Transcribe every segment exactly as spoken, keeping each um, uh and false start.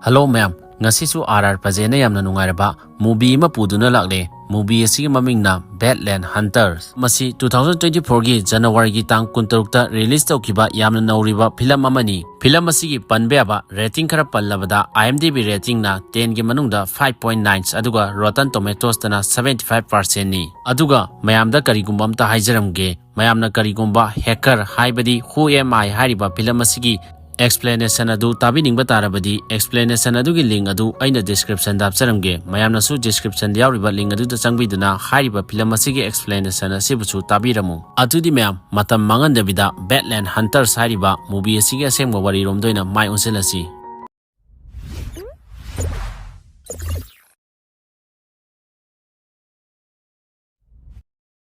Hello ꯃꯌꯥꯝ, ꯉꯁꯤꯁꯨ R R ꯄꯖꯦꯅ ꯌꯥꯝꯅ ꯅꯨꯡꯉꯥꯏꯔꯕ movie ꯑꯃ ꯄꯨꯗꯨꯅ ꯂꯥꯛꯂꯦ꯫ Movie ꯑꯁꯤꯒꯤ ꯃꯃꯤꯡꯅ Badland Hunters꯫ ꯃꯁꯤ two thousand twenty fourꯒꯤ Januaryꯒꯤ ꯇꯥꯡ ꯀꯨꯟꯇꯔꯨꯛꯇ release ꯇꯧꯈꯤꯕ ꯌꯥꯝꯅ ꯅꯧꯔꯤꯕ film ꯑꯃꯅꯤ꯫ Film ꯑꯁꯤꯒꯤ ꯄꯟꯕ ꯌꯥꯕ rating ꯈꯔ ꯄꯜꯂꯕꯗ, IMDb ratingꯅ tenꯒꯤ ꯃꯅꯨꯡꯗ five point nine ꯑꯗꯨꯒ Rotten Tomatoesꯇꯅ seventy five percentꯅꯤ꯫ ꯑꯗꯨꯒ ꯃꯌꯥꯝꯗ ꯀꯔꯤꯒꯨꯝꯕ ꯑꯝꯇ ꯍꯥꯏꯖꯔꯝꯒꯦ, ꯃꯌꯥꯝꯅ ꯀꯔꯤꯒꯨꯝꯕ Hacker ꯍꯥꯏꯕꯗꯤ Who Am I ꯍꯥꯏꯔꯤꯕ film ꯑꯁꯤꯒꯤ explanation ꯑꯗꯨ ꯇꯥꯕꯤꯅꯤꯡꯕ ꯇꯥꯔꯕꯗꯤ, explanation ꯑꯗꯨꯒꯤ link ꯑꯗꯨ ꯑꯩꯅ descriptionꯗ ꯍꯥꯞꯆꯔꯝꯒꯦ꯫ ꯃꯌꯥꯝꯅꯁꯨ descriptionꯗ ꯌꯥꯎꯔꯤꯕ link ꯑꯗꯨꯗ ꯆꯪꯕꯤꯗꯨꯅ ꯍꯥꯏꯔꯤꯕ film ꯑꯁꯤꯒꯤ explanation ꯑꯁꯤꯕꯨꯁꯨ ꯇꯥꯕꯤꯔꯝꯃꯨ꯫ ꯑꯗꯨꯗꯤ ꯃꯌꯥꯝ, ꯃꯇꯝ ꯃꯥꯡꯍꯟꯗꯕꯤꯗ Badland Hunters ꯍꯥꯏꯔꯤꯕ movie ꯑꯁꯤꯒꯤ ꯑꯁꯦꯡꯕ ꯋꯥꯔꯤꯔꯣꯝꯗ ꯑꯣꯏꯅ ꯃꯥꯏ ꯑꯣꯟꯁꯤꯜꯂꯁꯤ꯫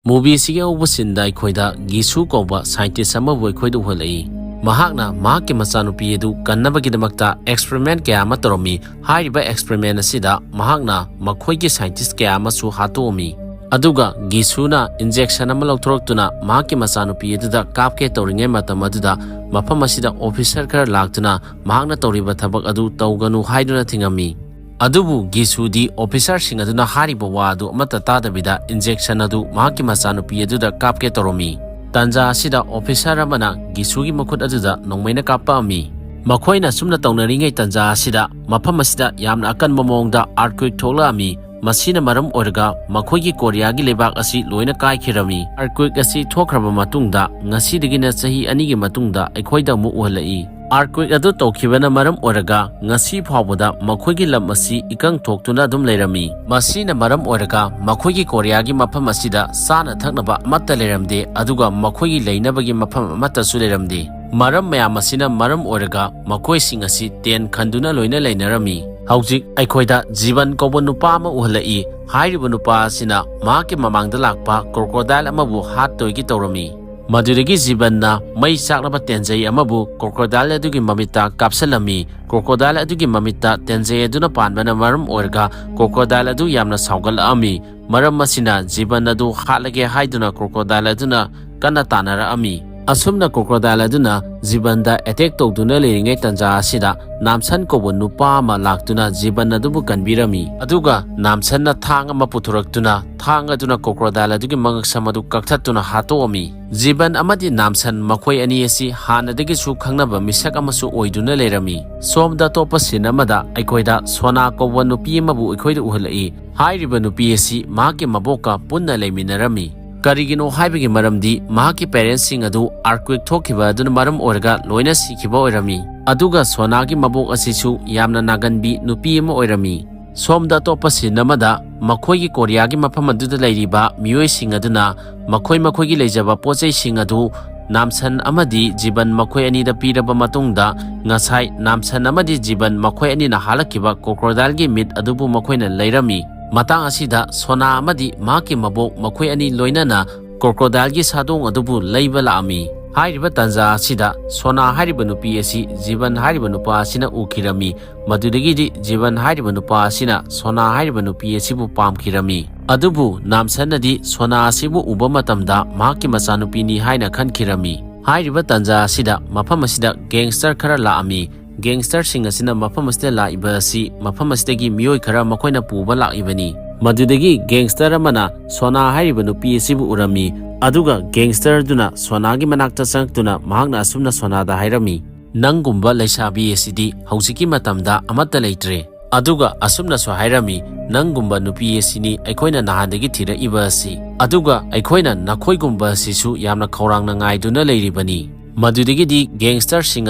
Movie ꯑꯁꯤꯒꯤ ꯑꯍꯧꯕ sceneꯗ ꯑꯩꯈꯣꯏꯗ ꯒꯤꯁꯨ ꯀꯧꯕ scientist ꯑꯃꯕꯨ ꯑꯩꯈꯣꯏꯗ ꯎꯍꯜꯂꯛꯏ꯫ ꯃꯍꯥꯛꯅ ꯃꯍꯥꯛꯀꯤ ꯃꯆꯥꯅꯨꯄꯤ ꯑꯗꯨ ꯀꯟꯅꯕꯒꯤꯗꯃꯛꯇ experiment ꯀꯌꯥ ꯑꯃ ꯇꯧꯔꯝꯃꯤ꯫ ꯍꯥꯏꯔꯤꯕ experiment ꯑꯁꯤꯗ ꯃꯍꯥꯛꯅ ꯃꯈꯣꯏꯒꯤ scientist ꯀꯌꯥ ꯑꯃꯁꯨ ꯍꯥꯠꯇꯣꯛꯑꯝꯃꯤ꯫ ꯑꯗꯨꯒ ꯒꯤꯁꯨꯅ injection ꯑꯃ ꯂꯧꯊꯣꯔꯛꯇꯨꯅ ꯃꯍꯥꯛꯀꯤ ꯃꯆꯥꯅꯨꯄꯤ ꯑꯗꯨꯗ ꯀꯥꯞꯀꯦ ꯇꯧꯔꯤꯉꯩ ꯃꯇꯝ ꯑꯗꯨꯗ ꯃꯐꯝ ꯑꯁꯤꯗ officer ꯈꯔ ꯂꯥꯛꯇꯨꯅ ꯃꯍꯥꯛꯅ ꯇꯧꯔꯤꯕ ꯊꯕꯛ ꯑꯗꯨ ꯇꯧꯒꯅꯨ ꯍꯥꯏꯗꯨꯅ ꯊꯤꯡꯉꯝꯃꯤ꯫ ꯑꯗꯨꯕꯨ ꯒꯤꯁꯨꯗꯤ officerꯁꯤꯡ ꯑꯗꯨꯅ ꯍꯥꯏꯔꯤꯕ ꯋꯥ ꯑꯗꯨ ꯑꯃꯠꯇ ꯇꯥꯗꯕꯤꯗ injection ꯑꯗꯨ ꯃꯍꯥꯛꯀꯤ ꯃꯆꯥꯅꯨꯄꯤ ꯑꯗꯨꯗ ꯀꯥꯞꯀꯦ ꯇꯧꯔꯝꯃꯤ꯫ ꯇꯟꯖꯥ ꯑꯁꯤꯗ officer ꯑꯃꯅ ꯒꯤꯁꯨꯒꯤ ꯃꯈꯨꯠ ꯑꯗꯨꯗ ꯅꯣꯡꯃꯩꯅ ꯀꯥꯞꯄꯛꯑꯝꯃꯤ꯫ ꯃꯈꯣꯏꯅ ꯑꯁꯨꯝꯅ ꯇꯧꯅꯔꯤꯉꯩ ꯇꯟꯖꯥ ꯑꯁꯤꯗ ꯃꯐꯝ ꯑꯁꯤꯗ ꯌꯥꯝꯅ ꯑꯀꯟꯕ ꯃꯑꯣꯡꯗ earthquake ꯊꯣꯛꯂꯛꯑꯝꯃꯤ꯫ ꯃꯁꯤꯅ ꯃꯔꯝ ꯑꯣꯏꯔꯒ ꯃꯈꯣꯏꯒꯤ ꯀꯣꯔꯤꯌꯥꯒꯤ ꯂꯩꯕꯥꯛ ꯑꯁꯤ ꯂꯣꯏꯅ ꯀꯥꯏꯈꯤꯔꯝꯃꯤ꯫ Earthquake ꯑꯁꯤ ꯊꯣꯛꯈ꯭ꯔꯕ ꯃꯇꯨꯡꯗ ꯉꯁꯤꯗꯒꯤꯅ ꯆꯍꯤ ꯑꯅꯤꯒꯤ ꯃꯇꯨꯡꯗ ꯑꯩꯈꯣꯏꯗ ꯑꯃꯨꯛ ꯎꯍꯜꯂꯛꯏ꯫ Earthquake ꯑꯗꯨ ꯇꯧꯈꯤꯕꯅ ꯃꯔꯝ ꯑꯣꯏꯔꯒ ꯉꯁꯤ ꯐꯥꯎꯕꯗ ꯃꯈꯣꯏꯒꯤ ꯂꯝ ꯑꯁꯤ ꯏꯀꯪ ꯊꯣꯛꯇꯨꯅ ꯑꯗꯨꯝ ꯂꯩꯔꯝꯃꯤ꯫ ꯃꯁꯤꯅ ꯃꯔꯝ ꯑꯣꯏꯔꯒ ꯃꯈꯣꯏꯒꯤ ꯀꯣꯔꯤꯌꯥꯒꯤ ꯃꯐꯝ ꯑꯁꯤꯗ ꯆꯥꯅ ꯊꯛꯅꯕ ꯑꯃꯠꯇ ꯂꯩꯔꯝꯗꯦ, ꯑꯗꯨꯒ ꯃꯈꯣꯏꯒꯤ ꯂꯩꯅꯕꯒꯤ ꯃꯐꯝ ꯑꯃꯠꯇꯁꯨ ꯂꯩꯔꯝꯗꯦ꯫ ꯃꯔꯝ ꯃꯌꯥꯝ ꯑꯁꯤꯅ ꯃꯔꯝ ꯑꯣꯏꯔꯒ ꯃꯈꯣꯏꯁꯤꯡ ꯑꯁꯤ tent ꯈꯟꯗꯨꯅ ꯂꯣꯏꯅ ꯂꯩꯅꯔꯝꯃꯤ꯫ ꯍꯧꯖꯤꯛ ꯑꯩꯈꯣꯏꯗ ꯖꯤꯕꯟ ꯀꯧꯕ ꯅꯨꯄꯥ ꯑꯃ ꯎꯍꯜꯂꯛꯏ꯫ ꯍꯥꯏꯔꯤꯕ ꯅꯨꯄꯥ ꯑꯁꯤꯅ ꯃꯍꯥꯛꯀꯤ ꯃꯃꯥꯡꯗ ꯂꯥꯛꯄ crocodile ꯑꯃꯕꯨ ꯍꯥꯠꯇꯣꯏꯒꯤ ꯇꯧꯔꯝꯃꯤ꯫ ꯃꯗꯨꯗꯒꯤ ꯖꯤꯕꯟꯅ ꯃꯩ ꯆꯥꯛꯅꯕ ꯇꯦꯟꯖꯩ ꯑꯃꯕꯨ crocodile ꯑꯗꯨꯒꯤ ꯃꯃꯤꯠꯇ ꯀꯥꯞꯁꯤꯜꯂꯝꯃꯤ꯫ Crocodile ꯑꯗꯨꯒꯤ ꯃꯃꯤꯠꯇ ꯇꯦꯟꯖꯩ ꯑꯗꯨꯅ ꯄꯥꯟꯕꯅ ꯃꯔꯝ ꯑꯣꯏꯔꯒ crocodile ꯑꯗꯨ ꯌꯥꯝꯅ ꯁꯥꯎꯒꯠꯂꯛꯑꯝꯃꯤ꯫ ꯃꯔꯝ ꯑꯁꯤꯅ ꯖꯤꯕꯟ ꯑꯗꯨ ꯍꯥꯠꯂꯒꯦ ꯍꯥꯏꯗꯨꯅ crocodile ꯑꯗꯨꯅ ꯀꯟꯅ ꯇꯥꯟꯅꯔꯛꯑꯝꯃꯤ꯫ ꯑꯁꯨꯝꯅ crocodile ꯑꯗꯨꯅ ꯖꯤꯕꯟꯗ attack ꯇꯧꯗꯨꯅ ꯂꯩꯔꯤꯉꯩ ꯇꯥꯟꯖꯥ ꯑꯁꯤꯗ ꯅꯥꯝꯁꯟ ꯀꯧꯕ ꯅꯨꯄꯥ ꯑꯃ ꯂꯥꯛꯇꯨꯅ ꯖꯤꯕꯟ ꯑꯗꯨꯕꯨ ꯀꯟꯕꯤꯔꯝꯃꯤ꯫ ꯑꯗꯨꯒ ꯅꯥꯝꯁꯟꯅ ꯊꯥꯡ ꯑꯃ ꯄꯨꯊꯣꯔꯛꯇꯨꯅ ꯊꯥꯡ ꯑꯗꯨꯅ crocodile ꯑꯗꯨꯒꯤ ꯃꯉꯛꯁꯝ ꯑꯗꯨ ꯀꯛꯊꯠꯇꯨꯅ ꯍꯥꯠꯇꯣꯛꯑꯝꯃꯤ꯫ ꯖꯤꯕꯟ ꯑꯃꯗꯤ ꯅꯥꯝꯁꯟ ꯃꯈꯣꯏ ꯑꯅꯤ ꯑꯁꯤ ꯍꯥꯟꯅꯗꯒꯤꯁꯨ ꯈꯪꯅꯕ ꯃꯤꯁꯛ ꯑꯃꯁꯨ ꯑꯣꯏꯗꯨꯅ ꯂꯩꯔꯝꯃꯤ꯫ ꯁꯣꯝꯗ ꯑꯇꯣꯞꯄ scene ꯑꯃꯗ ꯑꯩꯈꯣꯏꯗ ꯁꯣꯅꯥ ꯀꯧꯕ ꯅꯨꯄꯤ ꯑꯃꯕꯨ ꯑꯩꯈꯣꯏꯗ ꯎꯍꯜꯂꯛꯏ꯫ ꯍꯥꯏꯔꯤꯕ ꯅꯨꯄꯤ ꯑꯁꯤ ꯃꯍꯥꯛꯀꯤ ꯃꯕꯣꯛꯀ ꯄꯨꯟꯅ ꯂꯩꯃꯤꯟꯅꯔꯝꯃꯤ꯫ ꯀꯔꯤꯒꯤꯅꯣ ꯍꯥꯏꯕꯒꯤ ꯃꯔꯝꯗꯤ ꯃꯍꯥꯛꯀꯤ parentsꯁꯤꯡ ꯑꯗꯨ earthquake ꯊꯣꯛꯈꯤꯕ ꯑꯗꯨꯅ ꯃꯔꯝ ꯑꯣꯏꯔꯒ ꯂꯣꯏꯅ ꯁꯤꯈꯤꯕ ꯑꯣꯏꯔꯝꯃꯤ꯫ ꯑꯗꯨꯒ ꯁꯣꯅꯥꯒꯤ ꯃꯕꯣꯛ ꯑꯁꯤꯁꯨ ꯌꯥꯝꯅ ꯅꯥꯒꯟꯕꯤ ꯅꯨꯄꯤ ꯑꯃ ꯑꯣꯏꯔꯝꯃꯤ꯫ ꯁꯣꯝꯗ ꯑꯇꯣꯞꯄ scene ꯑꯃꯗ ꯃꯈꯣꯏꯒꯤ ꯀꯣꯔꯤꯌꯥꯒꯤ ꯃꯐꯝ ꯑꯗꯨꯗ ꯂꯩꯔꯤꯕ ꯃꯤꯑꯣꯏꯁꯤꯡ ꯑꯗꯨꯅ ꯃꯈꯣꯏ ꯃꯈꯣꯏꯒꯤ ꯂꯩꯖꯕ ꯄꯣꯠꯆꯩꯁꯤꯡ ꯑꯗꯨ ꯅꯥꯝꯁꯟ ꯑꯃꯗꯤ ꯖꯤꯕꯟ ꯃꯈꯣꯏ ꯑꯅꯤꯗ ꯄꯤꯔꯕ ꯃꯇꯨꯡꯗ, ꯉꯁꯥꯏ ꯅꯥꯝꯁꯟ ꯑꯃꯗꯤ ꯖꯤꯕꯟ ꯃꯈꯣꯏ ꯑꯅꯤꯅ ꯍꯥꯠꯂꯛꯈꯤꯕ crocodileꯒꯤ ꯃꯤꯠ ꯑꯗꯨꯕꯨ ꯃꯈꯣꯏꯅ ꯂꯩꯔꯝꯃꯤ꯫ ꯃꯇꯥꯡ ꯑꯁꯤꯗ ꯁꯣꯅꯥ ꯑꯃꯗꯤ ꯃꯍꯥꯛꯀꯤ ꯃꯕꯣꯛ ꯃꯈꯣꯏ ꯑꯅꯤ ꯂꯣꯏꯅꯅ crocodileꯒꯤ ꯁꯥꯗꯣꯡ ꯑꯗꯨꯕꯨ ꯂꯩꯕ ꯂꯥꯛꯑꯝꯃꯤ꯫ ꯍꯥꯏꯔꯤꯕ ꯇꯥꯟꯖꯥ ꯑꯁꯤꯗ ꯁꯣꯅꯥ ꯍꯥꯏꯔꯤꯕ ꯅꯨꯄꯤ ꯑꯁꯤ ꯖꯤꯕꯟ ꯍꯥꯏꯔꯤꯕ ꯅꯨꯄꯥ ꯑꯁꯤꯅ ꯎꯈꯤꯔꯝꯃꯤ꯫ ꯃꯗꯨꯗꯒꯤꯗꯤ ꯖꯤꯕꯟ ꯍꯥꯏꯔꯤꯕ ꯅꯨꯄꯥ ꯑꯁꯤꯅ ꯁꯣꯅꯥ ꯍꯥꯏꯔꯤꯕ ꯅꯨꯄꯤ ꯑꯁꯤꯕꯨ ꯄꯥꯝꯈꯤꯔꯝꯃꯤ꯫ ꯑꯗꯨꯕꯨ ꯅꯥꯝꯁꯟꯅꯗꯤ ꯁꯣꯅꯥ ꯑꯁꯤꯕꯨ ꯎꯕ ꯃꯇꯝꯗ ꯃꯍꯥꯛꯀꯤ ꯃꯆꯥꯅꯨꯄꯤꯅꯤ ꯍꯥꯏꯅ ꯈꯟꯈꯤꯔꯝꯃꯤ꯫ ꯍꯥꯏꯔꯤꯕ ꯇꯥꯟꯖꯥ ꯑꯁꯤꯗ ꯃꯐꯝ ꯑꯁꯤꯗ gangster ꯈꯔ ꯂꯥꯛꯑꯝꯃꯤ꯫ Gangsterꯁꯤꯡ ꯑꯁꯤꯅ ꯃꯐꯝ ꯑꯁꯤꯗ ꯂꯥꯛꯏꯕ ꯑꯁꯤ ꯃꯐꯝ ꯑꯁꯤꯗꯒꯤ ꯃꯤꯑꯣꯏ ꯈꯔ ꯃꯈꯣꯏꯅ ꯄꯨꯕ ꯂꯥꯛꯏꯕꯅꯤ꯫ ꯃꯗꯨꯗꯒꯤ gangster ꯑꯃꯅ ꯁꯣꯅꯥ ꯍꯥꯏꯔꯤꯕ ꯅꯨꯄꯤ ꯑꯁꯤꯕꯨ ꯎꯔꯝꯃꯤ꯫ ꯑꯗꯨꯒ gangster ꯑꯗꯨꯅ ꯁꯣꯅꯥꯒꯤ ꯃꯅꯥꯛꯇ ꯆꯪꯉꯛꯇꯨꯅ ꯃꯍꯥꯛꯅ ꯑꯁꯨꯝꯅ ꯁꯣꯅꯥꯗ ꯍꯥꯏꯔꯝꯃꯤ, "ꯅꯪꯒꯨꯝꯕ ꯂꯩꯁꯥꯕꯤ ꯑꯁꯤꯗꯤ ꯍꯧꯖꯤꯛꯀꯤ ꯃꯇꯝꯗ ꯑꯃꯠꯇ ꯂꯩꯇ꯭ꯔꯦ"꯫ ꯑꯗꯨꯒ ꯑꯁꯨꯝꯅꯁꯨ ꯍꯥꯏꯔꯝꯃꯤ, "ꯅꯪꯒꯨꯝꯕ ꯅꯨꯄꯤ ꯑꯁꯤꯅꯤ ꯑꯩꯈꯣꯏꯅ ꯅꯍꯥꯟꯗꯒꯤ ꯊꯤꯔꯛꯏꯕ ꯑꯁꯤ꯫ ꯑꯗꯨꯒ ꯑꯩꯈꯣꯏꯅ ꯅꯈꯣꯏꯒꯨꯝꯕ ꯑꯁꯤꯁꯨ ꯌꯥꯝꯅ ꯈꯧꯔꯥꯡꯅ ꯉꯥꯏꯗꯨꯅ ꯂꯩꯔꯤꯕꯅꯤ"꯫ ꯃꯗꯨꯗꯒꯤꯗꯤ gangsterꯁꯤꯡ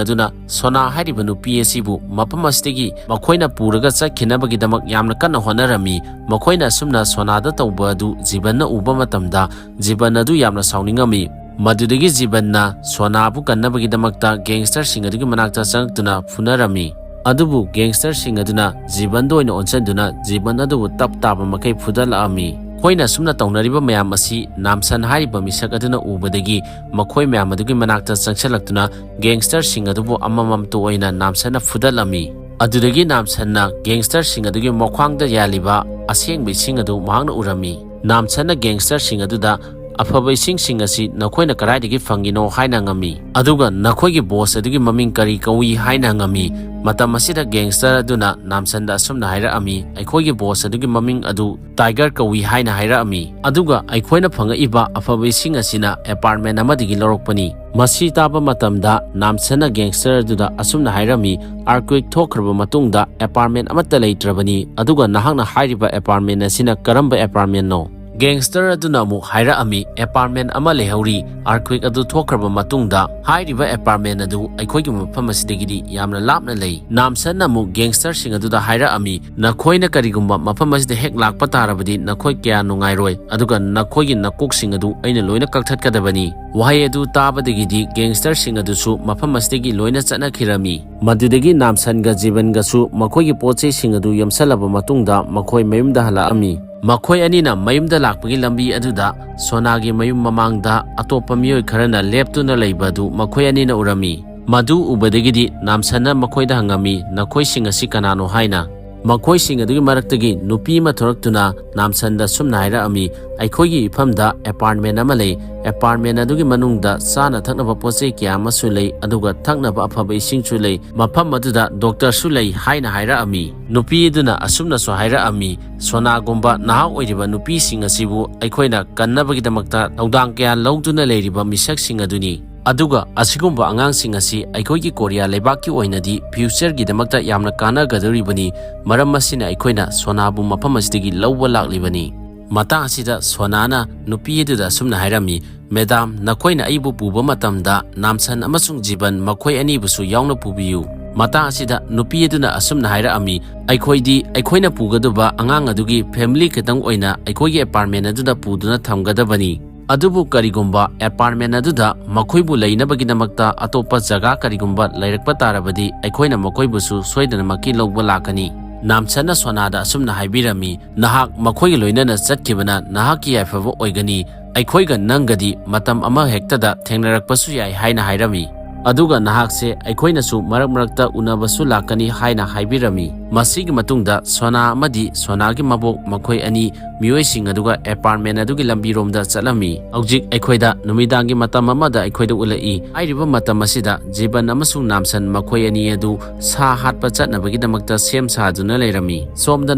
ꯑꯗꯨꯅ ꯁꯣꯅꯥ ꯍꯥꯏꯔꯤꯕ ꯅꯨꯄꯤ ꯑꯁꯤꯕꯨ ꯃꯐꯝ ꯑꯁꯤꯗꯒꯤ ꯃꯈꯣꯏꯅ ꯄꯨꯔꯒ ꯆꯠꯈꯤꯅꯕꯒꯤꯗꯃꯛ ꯌꯥꯝꯅ ꯀꯟꯅ ꯍꯣꯠꯅꯔꯝꯃꯤ꯫ ꯃꯈꯣꯏꯅ ꯑꯁꯨꯝꯅ ꯁꯣꯅꯥꯗ ꯇꯧꯕ ꯑꯗꯨ ꯖꯤꯕꯟꯅ ꯎꯕ ꯃꯇꯝꯗ, ꯖꯤꯕꯟ ꯑꯗꯨ ꯌꯥꯝꯅ ꯁꯥꯎꯅꯤꯡꯉꯝꯃꯤ꯫ ꯃꯗꯨꯗꯒꯤ ꯖꯤꯕꯟꯅ ꯁꯣꯅꯥꯕꯨ ꯀꯟꯅꯕꯒꯤꯗꯃꯛꯇ gangsterꯁꯤꯡ ꯑꯗꯨꯒꯤ ꯃꯅꯥꯛꯇ ꯆꯪꯂꯛꯇꯨꯅ ꯐꯨꯅꯔꯝꯃꯤ꯫ ꯑꯗꯨꯕꯨ gangsterꯁꯤꯡ ꯑꯗꯨꯅ ꯖꯤꯕꯟꯗ ꯑꯣꯏꯅ ꯑꯣꯟꯁꯤꯟꯗꯨꯅ ꯖꯤꯕꯟ ꯑꯗꯨꯕꯨ ꯇꯞ ꯇꯥꯕ ꯃꯈꯩ ꯐꯨꯗꯠꯂꯛꯑꯝꯃꯤ꯫ ꯃꯈꯣꯏꯅ ꯑꯁꯨꯝꯅ ꯇꯧꯅꯔꯤꯕ ꯃꯌꯥꯝ ꯑꯁꯤ ꯅꯥꯝꯁꯟ ꯍꯥꯏꯔꯤꯕ ꯃꯤꯁꯛ ꯑꯗꯨꯅ ꯎꯕꯗꯒꯤ ꯃꯈꯣꯏ ꯃꯌꯥꯝ ꯑꯗꯨꯒꯤ ꯃꯅꯥꯛꯇ ꯆꯪꯁꯤꯜꯂꯛꯇꯨꯅ gangsterꯁꯤꯡ ꯑꯗꯨꯕꯨ ꯑꯃꯃꯝꯇ ꯑꯣꯏꯅ ꯅꯥꯝꯁꯟꯅ ꯐꯨꯗꯠꯂꯝꯃꯤ꯫ ꯑꯗꯨꯗꯒꯤ ꯅꯥꯝꯁꯟꯅ gangsterꯁꯤꯡ ꯑꯗꯨꯒꯤ ꯃꯈ꯭ꯋꯥꯡꯗ ꯌꯥꯜꯂꯤꯕ ꯑꯁꯦꯡꯕ ꯏꯁꯤꯡ ꯑꯗꯨ ꯃꯍꯥꯛꯅ ꯎꯔꯝꯃꯤ꯫ ꯅꯥꯝꯁꯟꯅ gangsterꯁꯤꯡ ꯑꯗꯨꯗ "ꯑꯐꯕ ꯏꯁꯤꯡꯁꯤꯡ ꯑꯁꯤ ꯅꯈꯣꯏꯅ ꯀꯗꯥꯏꯗꯒꯤ ꯐꯪꯉꯤꯅꯣ?" ꯍꯥꯏꯅ ꯍꯪꯉꯝꯃꯤ꯫ ꯑꯗꯨꯒ "ꯅꯈꯣꯏꯒꯤ ꯕꯣꯁ ꯑꯗꯨꯒꯤ ꯃꯃꯤꯡ ꯀꯔꯤ ꯀꯧꯏ?" ꯍꯥꯏꯅ ꯍꯪꯉꯝꯃꯤ꯫ ꯃꯇꯝ ꯑꯁꯤꯗ ꯒꯦꯡꯁꯇꯔ ꯑꯗꯨꯅ ꯅꯥꯝꯁꯟꯗ ꯑꯁꯨꯝꯅ ꯍꯥꯏꯔꯛꯑꯝꯃꯤ, "ꯑꯩꯈꯣꯏꯒꯤ ꯕꯣꯁ ꯑꯗꯨꯒꯤ ꯃꯃꯤꯡ ꯑꯗꯨ ꯇꯥꯏꯒꯔ ꯀꯧꯏ" ꯍꯥꯏꯅ ꯍꯥꯏꯔꯛꯑꯝꯃꯤ꯫ "ꯑꯗꯨꯒ ꯑꯩꯈꯣꯏꯅ ꯐꯪꯉꯛꯏꯕ ꯑꯐꯕ ꯏꯁꯤꯡ ꯑꯁꯤꯅ ꯑꯦꯄꯥꯔꯠꯃꯦꯟ ꯑꯃꯗꯒꯤ ꯂꯧꯔꯛꯄꯅꯤ꯫" ꯃꯁꯤ ꯇꯥꯕ ꯃꯇꯝꯗ ꯅꯥꯝꯁꯟꯅ ꯒꯦꯡꯁꯇꯔ ꯑꯗꯨꯗ ꯑꯁꯨꯝꯅ ꯍꯥꯏꯔꯝꯃꯤ, "ꯑꯥꯔꯀ꯭ꯋꯦꯛ ꯊꯣꯛꯈ꯭ꯔꯕ ꯃꯇꯨꯡꯗ ꯑꯦꯄꯥꯔꯠꯃꯦꯟ ꯑꯃꯠꯇ ꯂꯩꯇ꯭ꯔꯕꯅꯤ, ꯑꯗꯨꯒ ꯅꯍꯥꯛꯅ ꯍꯥꯏꯔꯤꯕ ꯑꯦꯄꯥꯔꯠꯃꯦꯟ ꯑꯁꯤꯅ ꯀꯔꯝꯕ ꯑꯦꯄꯥꯔꯠꯃꯦꯟꯅꯣ?" ꯒꯦꯡꯁꯇꯔ ꯑꯗꯨꯅ ꯑꯃꯨꯛ ꯍꯥꯏꯔꯛꯑꯝꯃꯤ, "ꯑꯦꯄꯥꯔꯠꯃꯦꯟ ꯑꯃ ꯂꯩꯍꯧꯔꯤ, ꯑꯥꯔꯀ꯭ꯋꯦꯛ ꯑꯗꯨ ꯊꯣꯛꯈ꯭ꯔꯕ ꯃꯇꯨꯡꯗ ꯍꯥꯏꯔꯤꯕ ꯑꯦꯄꯥꯔꯠꯃꯦꯟ ꯑꯗꯨ ꯑꯩꯈꯣꯏꯒꯤ ꯃꯐꯝ ꯑꯁꯤꯗꯒꯤꯗꯤ ꯌꯥꯝꯅ ꯂꯥꯞꯅ ꯂꯩ꯫" ꯅꯥꯝꯁꯟꯅ ꯑꯃꯨꯛ ꯒꯦꯡꯁꯇꯔꯁꯤꯡ ꯑꯗꯨꯗ ꯍꯥꯏꯔꯛꯑꯝꯃꯤ, "ꯅꯈꯣꯏꯅ ꯀꯔꯤꯒꯨꯝꯕ ꯃꯐꯝ ꯑꯁꯤꯗ ꯍꯦꯛ ꯂꯥꯛꯄ ꯇꯥꯔꯕꯗꯤ ꯅꯈꯣꯏ ꯀꯌꯥ ꯅꯨꯡꯉꯥꯏꯔꯣꯏ, ꯑꯗꯨꯒ ꯅꯈꯣꯏꯒꯤ ꯅꯀꯣꯛꯁꯤꯡ ꯑꯗꯨ ꯑꯩꯅ ꯂꯣꯏꯅ ꯀꯛꯊꯠꯀꯗꯕꯅꯤ꯫" ꯋꯥꯍꯩ ꯑꯗꯨ ꯇꯥꯕꯗꯒꯤꯗꯤ ꯒꯦꯡꯁꯇꯔꯁꯤꯡ ꯑꯗꯨꯁꯨ ꯃꯐꯝ ꯑꯁꯤꯗꯒꯤ ꯂꯣꯏꯅ ꯆꯠꯅꯈꯤꯔꯝꯃꯤ꯫ ꯃꯗꯨꯗꯒꯤ ꯅꯥꯝꯁꯟꯒ ꯖꯤꯕꯟꯒꯁꯨ ꯃꯈꯣꯏꯒꯤ ꯄꯣꯠ ꯆꯩꯁꯤꯡ ꯑꯗꯨ ꯌꯣꯝꯁꯜꯂꯕ ꯃꯇꯨꯡꯗ ꯃꯈꯣꯏ ꯃꯌꯨꯝꯗ ꯍꯜꯂꯛꯑꯝꯃꯤ꯫ ꯃꯈꯣꯏ ꯑꯅꯤꯅ ꯃꯌꯨꯝꯗ ꯂꯥꯛꯄꯒꯤ ꯂꯝꯕꯤ ꯑꯗꯨꯗ ꯁꯣꯅꯥꯒꯤ ꯃꯌꯨꯝ ꯃꯃꯥꯡꯗ ꯑꯇꯣꯞꯄ ꯃꯤꯑꯣꯏ ꯈꯔꯅ ꯂꯦꯞꯇꯨꯅ ꯂꯩꯕ ꯑꯗꯨ ꯃꯈꯣꯏ ꯑꯅꯤꯅ ꯎꯔꯝꯃꯤ꯫ ꯃꯗꯨ ꯎꯕꯗꯒꯤꯗꯤ ꯅꯥꯝꯁꯟꯅ ꯃꯈꯣꯏꯗ ꯍꯪꯉꯝꯃꯤ, "ꯅꯈꯣꯏꯁꯤꯡ ꯑꯁꯤ ꯀꯅꯥꯅꯣ?" ꯍꯥꯏꯅ꯫ ꯃꯈꯣꯏꯁꯤꯡ ꯑꯗꯨꯒꯤ ꯃꯔꯛꯇꯒꯤ ꯅꯨꯄꯤ ꯑꯃ ꯊꯣꯔꯛꯇꯨꯅ ꯅꯥꯝꯁꯟꯗ ꯁꯨꯝꯅ ꯍꯥꯏꯔꯛꯑꯝꯃꯤ, "ꯑꯩꯈꯣꯏꯒꯤ ꯏꯐꯝꯗ ꯑꯦꯄꯥꯔꯠꯃꯦꯟ ꯑꯃ ꯂꯩ꯫ ꯑꯦꯄꯥꯔꯠꯃꯦꯟ ꯑꯗꯨꯒꯤ ꯃꯅꯨꯡꯗ ꯆꯥꯅ ꯊꯛꯅꯕ ꯄꯣꯠ ꯆꯩ ꯀꯌꯥ ꯑꯃꯁꯨ ꯂꯩ, ꯑꯗꯨꯒ ꯊꯛꯅꯕ ꯑꯐꯕ ꯏꯁꯤꯡꯁꯨ ꯂꯩ꯫ ꯃꯐꯝ ꯑꯗꯨꯗ ꯗꯣꯛꯇꯔꯁꯨ ꯂꯩ" ꯍꯥꯏꯅ ꯍꯥꯏꯔꯛꯑꯝꯃꯤ꯫ ꯅꯨꯄꯤ ꯑꯗꯨꯅ ꯑꯁꯨꯝꯅꯁꯨ ꯍꯥꯏꯔꯛꯑꯝꯃꯤ, "ꯁꯣꯅꯥꯒꯨꯝꯕ ꯅꯍꯥ ꯑꯣꯏꯔꯤꯕ ꯅꯨꯄꯤꯁꯤꯡ ꯑꯁꯤꯕꯨ ꯑꯩꯈꯣꯏꯅ ꯀꯟꯅꯕꯒꯤꯗꯃꯛꯇ ꯊꯧꯗꯥꯡ ꯀꯌꯥ ꯂꯧꯗꯨꯅ ꯂꯩꯔꯤꯕ ꯃꯤꯁꯛꯁꯤꯡ ꯑꯗꯨꯅꯤ꯫ ꯑꯗꯨꯒ ꯑꯁꯤꯒꯨꯝꯕ ꯑꯉꯥꯡꯁꯤꯡ ꯑꯁꯤ ꯑꯩꯈꯣꯏꯒꯤ ꯀꯣꯔꯤꯌꯥ ꯂꯩꯕꯥꯛꯀꯤ ꯑꯣꯏꯅꯗꯤ ꯐ꯭ꯌꯨꯆꯔꯒꯤꯗꯃꯛꯇ ꯌꯥꯝꯅ ꯀꯥꯟꯅꯒꯗꯧꯔꯤꯕꯅꯤ꯫ ꯃꯔꯝ ꯑꯁꯤꯅ ꯑꯩꯈꯣꯏꯅ ꯁꯣꯅꯥꯕꯨ ꯃꯐꯝ ꯑꯁꯤꯗꯒꯤ ꯂꯧꯕ ꯂꯥꯛꯂꯤꯕꯅꯤ꯫" ꯃꯇꯥꯡ ꯑꯁꯤꯗ ꯁꯣꯅꯥꯅ ꯅꯨꯄꯤ ꯑꯗꯨꯗ ꯑꯁꯨꯝꯅ ꯍꯥꯏꯔꯝꯃꯤ, "ꯃꯦꯗꯥꯝ, ꯅꯈꯣꯏꯅ ꯑꯩꯕꯨ ꯄꯨꯕ ꯃꯇꯝꯗ ꯅꯥꯝꯁꯟ ꯑꯃꯁꯨꯡ ꯖꯤꯕꯟ ꯃꯈꯣꯏ ꯑꯅꯤꯕꯨꯁꯨ ꯌꯥꯎꯅ ꯄꯨꯕꯤꯌꯨ꯫" ꯃꯇꯥꯡ ꯑꯁꯤꯗ ꯅꯨꯄꯤ ꯑꯗꯨꯅ ꯑꯁꯨꯝꯅ ꯍꯥꯏꯔꯛꯑꯝꯃꯤ, "ꯑꯩꯈꯣꯏꯗꯤ ꯑꯩꯈꯣꯏꯅ ꯄꯨꯒꯗꯕ ꯑꯉꯥꯡ ꯑꯗꯨꯒꯤ ꯐꯦꯃꯤꯂꯤ ꯈꯛꯇꯪ ꯑꯣꯏꯅ ꯑꯩꯈꯣꯏꯒꯤ ꯑꯦꯄꯥꯔꯠꯃꯦꯟ ꯑꯗꯨꯗ ꯄꯨꯗꯨꯅ ꯊꯝꯒꯗꯕꯅꯤ꯫ ꯑꯗꯨꯕꯨ ꯀꯔꯤꯒꯨꯝꯕ ꯑꯦꯄꯥꯔꯠꯃꯦꯟ ꯑꯗꯨꯗ ꯃꯈꯣꯏꯕꯨ ꯂꯩꯅꯕꯒꯤꯗꯃꯛꯇ ꯑꯇꯣꯞꯄ ꯖꯒꯥ ꯀꯔꯤꯒꯨꯝꯕ ꯂꯩꯔꯛꯄ ꯇꯥꯔꯕꯗꯤ ꯑꯩꯈꯣꯏꯅ ꯃꯈꯣꯏꯕꯨꯁꯨ ꯁꯣꯏꯗꯅꯃꯛꯀꯤ ꯂꯧꯕ ꯂꯥꯛꯀꯅꯤ꯫" ꯅꯥꯝꯁꯟꯅ ꯁꯣꯅꯥꯗ ꯑꯁꯨꯝꯅ ꯍꯥꯏꯕꯤꯔꯝꯃꯤ, "ꯅꯍꯥꯛ ꯃꯈꯣꯏꯒ ꯂꯣꯏꯅꯅ ꯆꯠꯈꯤꯕꯅ ꯅꯍꯥꯛꯀꯤ ꯌꯥꯏꯐꯕ ꯑꯣꯏꯒꯅꯤ꯫ ꯑꯩꯈꯣꯏꯒ ꯅꯪꯒꯗꯤ ꯃꯇꯝ ꯑꯃ ꯍꯦꯛꯇꯗ ꯊꯦꯡꯅꯔꯛꯄꯁꯨ ꯌꯥꯏ" ꯍꯥꯏꯅ ꯍꯥꯏꯔꯝꯃꯤ꯫ "ꯑꯗꯨꯒ ꯅꯍꯥꯛꯁꯦ ꯑꯩꯈꯣꯏꯅꯁꯨ ꯃꯔꯛ ꯃꯔꯛꯇ ꯎꯅꯕꯁꯨ ꯂꯥꯛꯀꯅꯤ" ꯍꯥꯏꯅ ꯍꯥꯏꯕꯤꯔꯝꯃꯤ꯫ ꯃꯁꯤꯒꯤ ꯃꯇꯨꯡꯗ ꯁꯣꯅꯥ ꯑꯃꯗꯤ ꯁꯣꯅꯥꯒꯤ ꯃꯕꯣꯛ ꯃꯈꯣꯏ ꯑꯅꯤ ꯃꯤꯑꯣꯏꯁꯤꯡ ꯑꯗꯨꯒ ꯑꯦꯄꯥꯔꯠꯃꯦꯟ ꯑꯗꯨꯒꯤ ꯂꯝꯕꯤꯔꯣꯝꯗ ꯆꯠꯂꯝꯃꯤ꯫ ꯍꯧꯖꯤꯛ ꯑꯩꯈꯣꯏꯗ ꯅꯨꯃꯤꯗꯥꯡꯒꯤ ꯃꯇꯝ ꯑꯃꯗ ꯑꯩꯈꯣꯏꯗ ꯎꯠꯂꯛꯏ꯫ ꯍꯥꯏꯔꯤꯕ ꯃꯇꯝ ꯑꯁꯤꯗ ꯖꯤꯕꯟ ꯑꯃꯁꯨꯡ ꯅꯥꯝꯁꯟ ꯃꯈꯣꯏ ꯑꯅꯤ ꯑꯗꯨ ꯁꯥ ꯍꯥꯠꯄ ꯆꯠꯅꯕꯒꯤꯗꯃꯛꯇ ꯁꯦꯝ ꯁꯥꯗꯨꯅ ꯂꯩꯔꯝꯃꯤ꯫ ꯁꯣꯝꯗ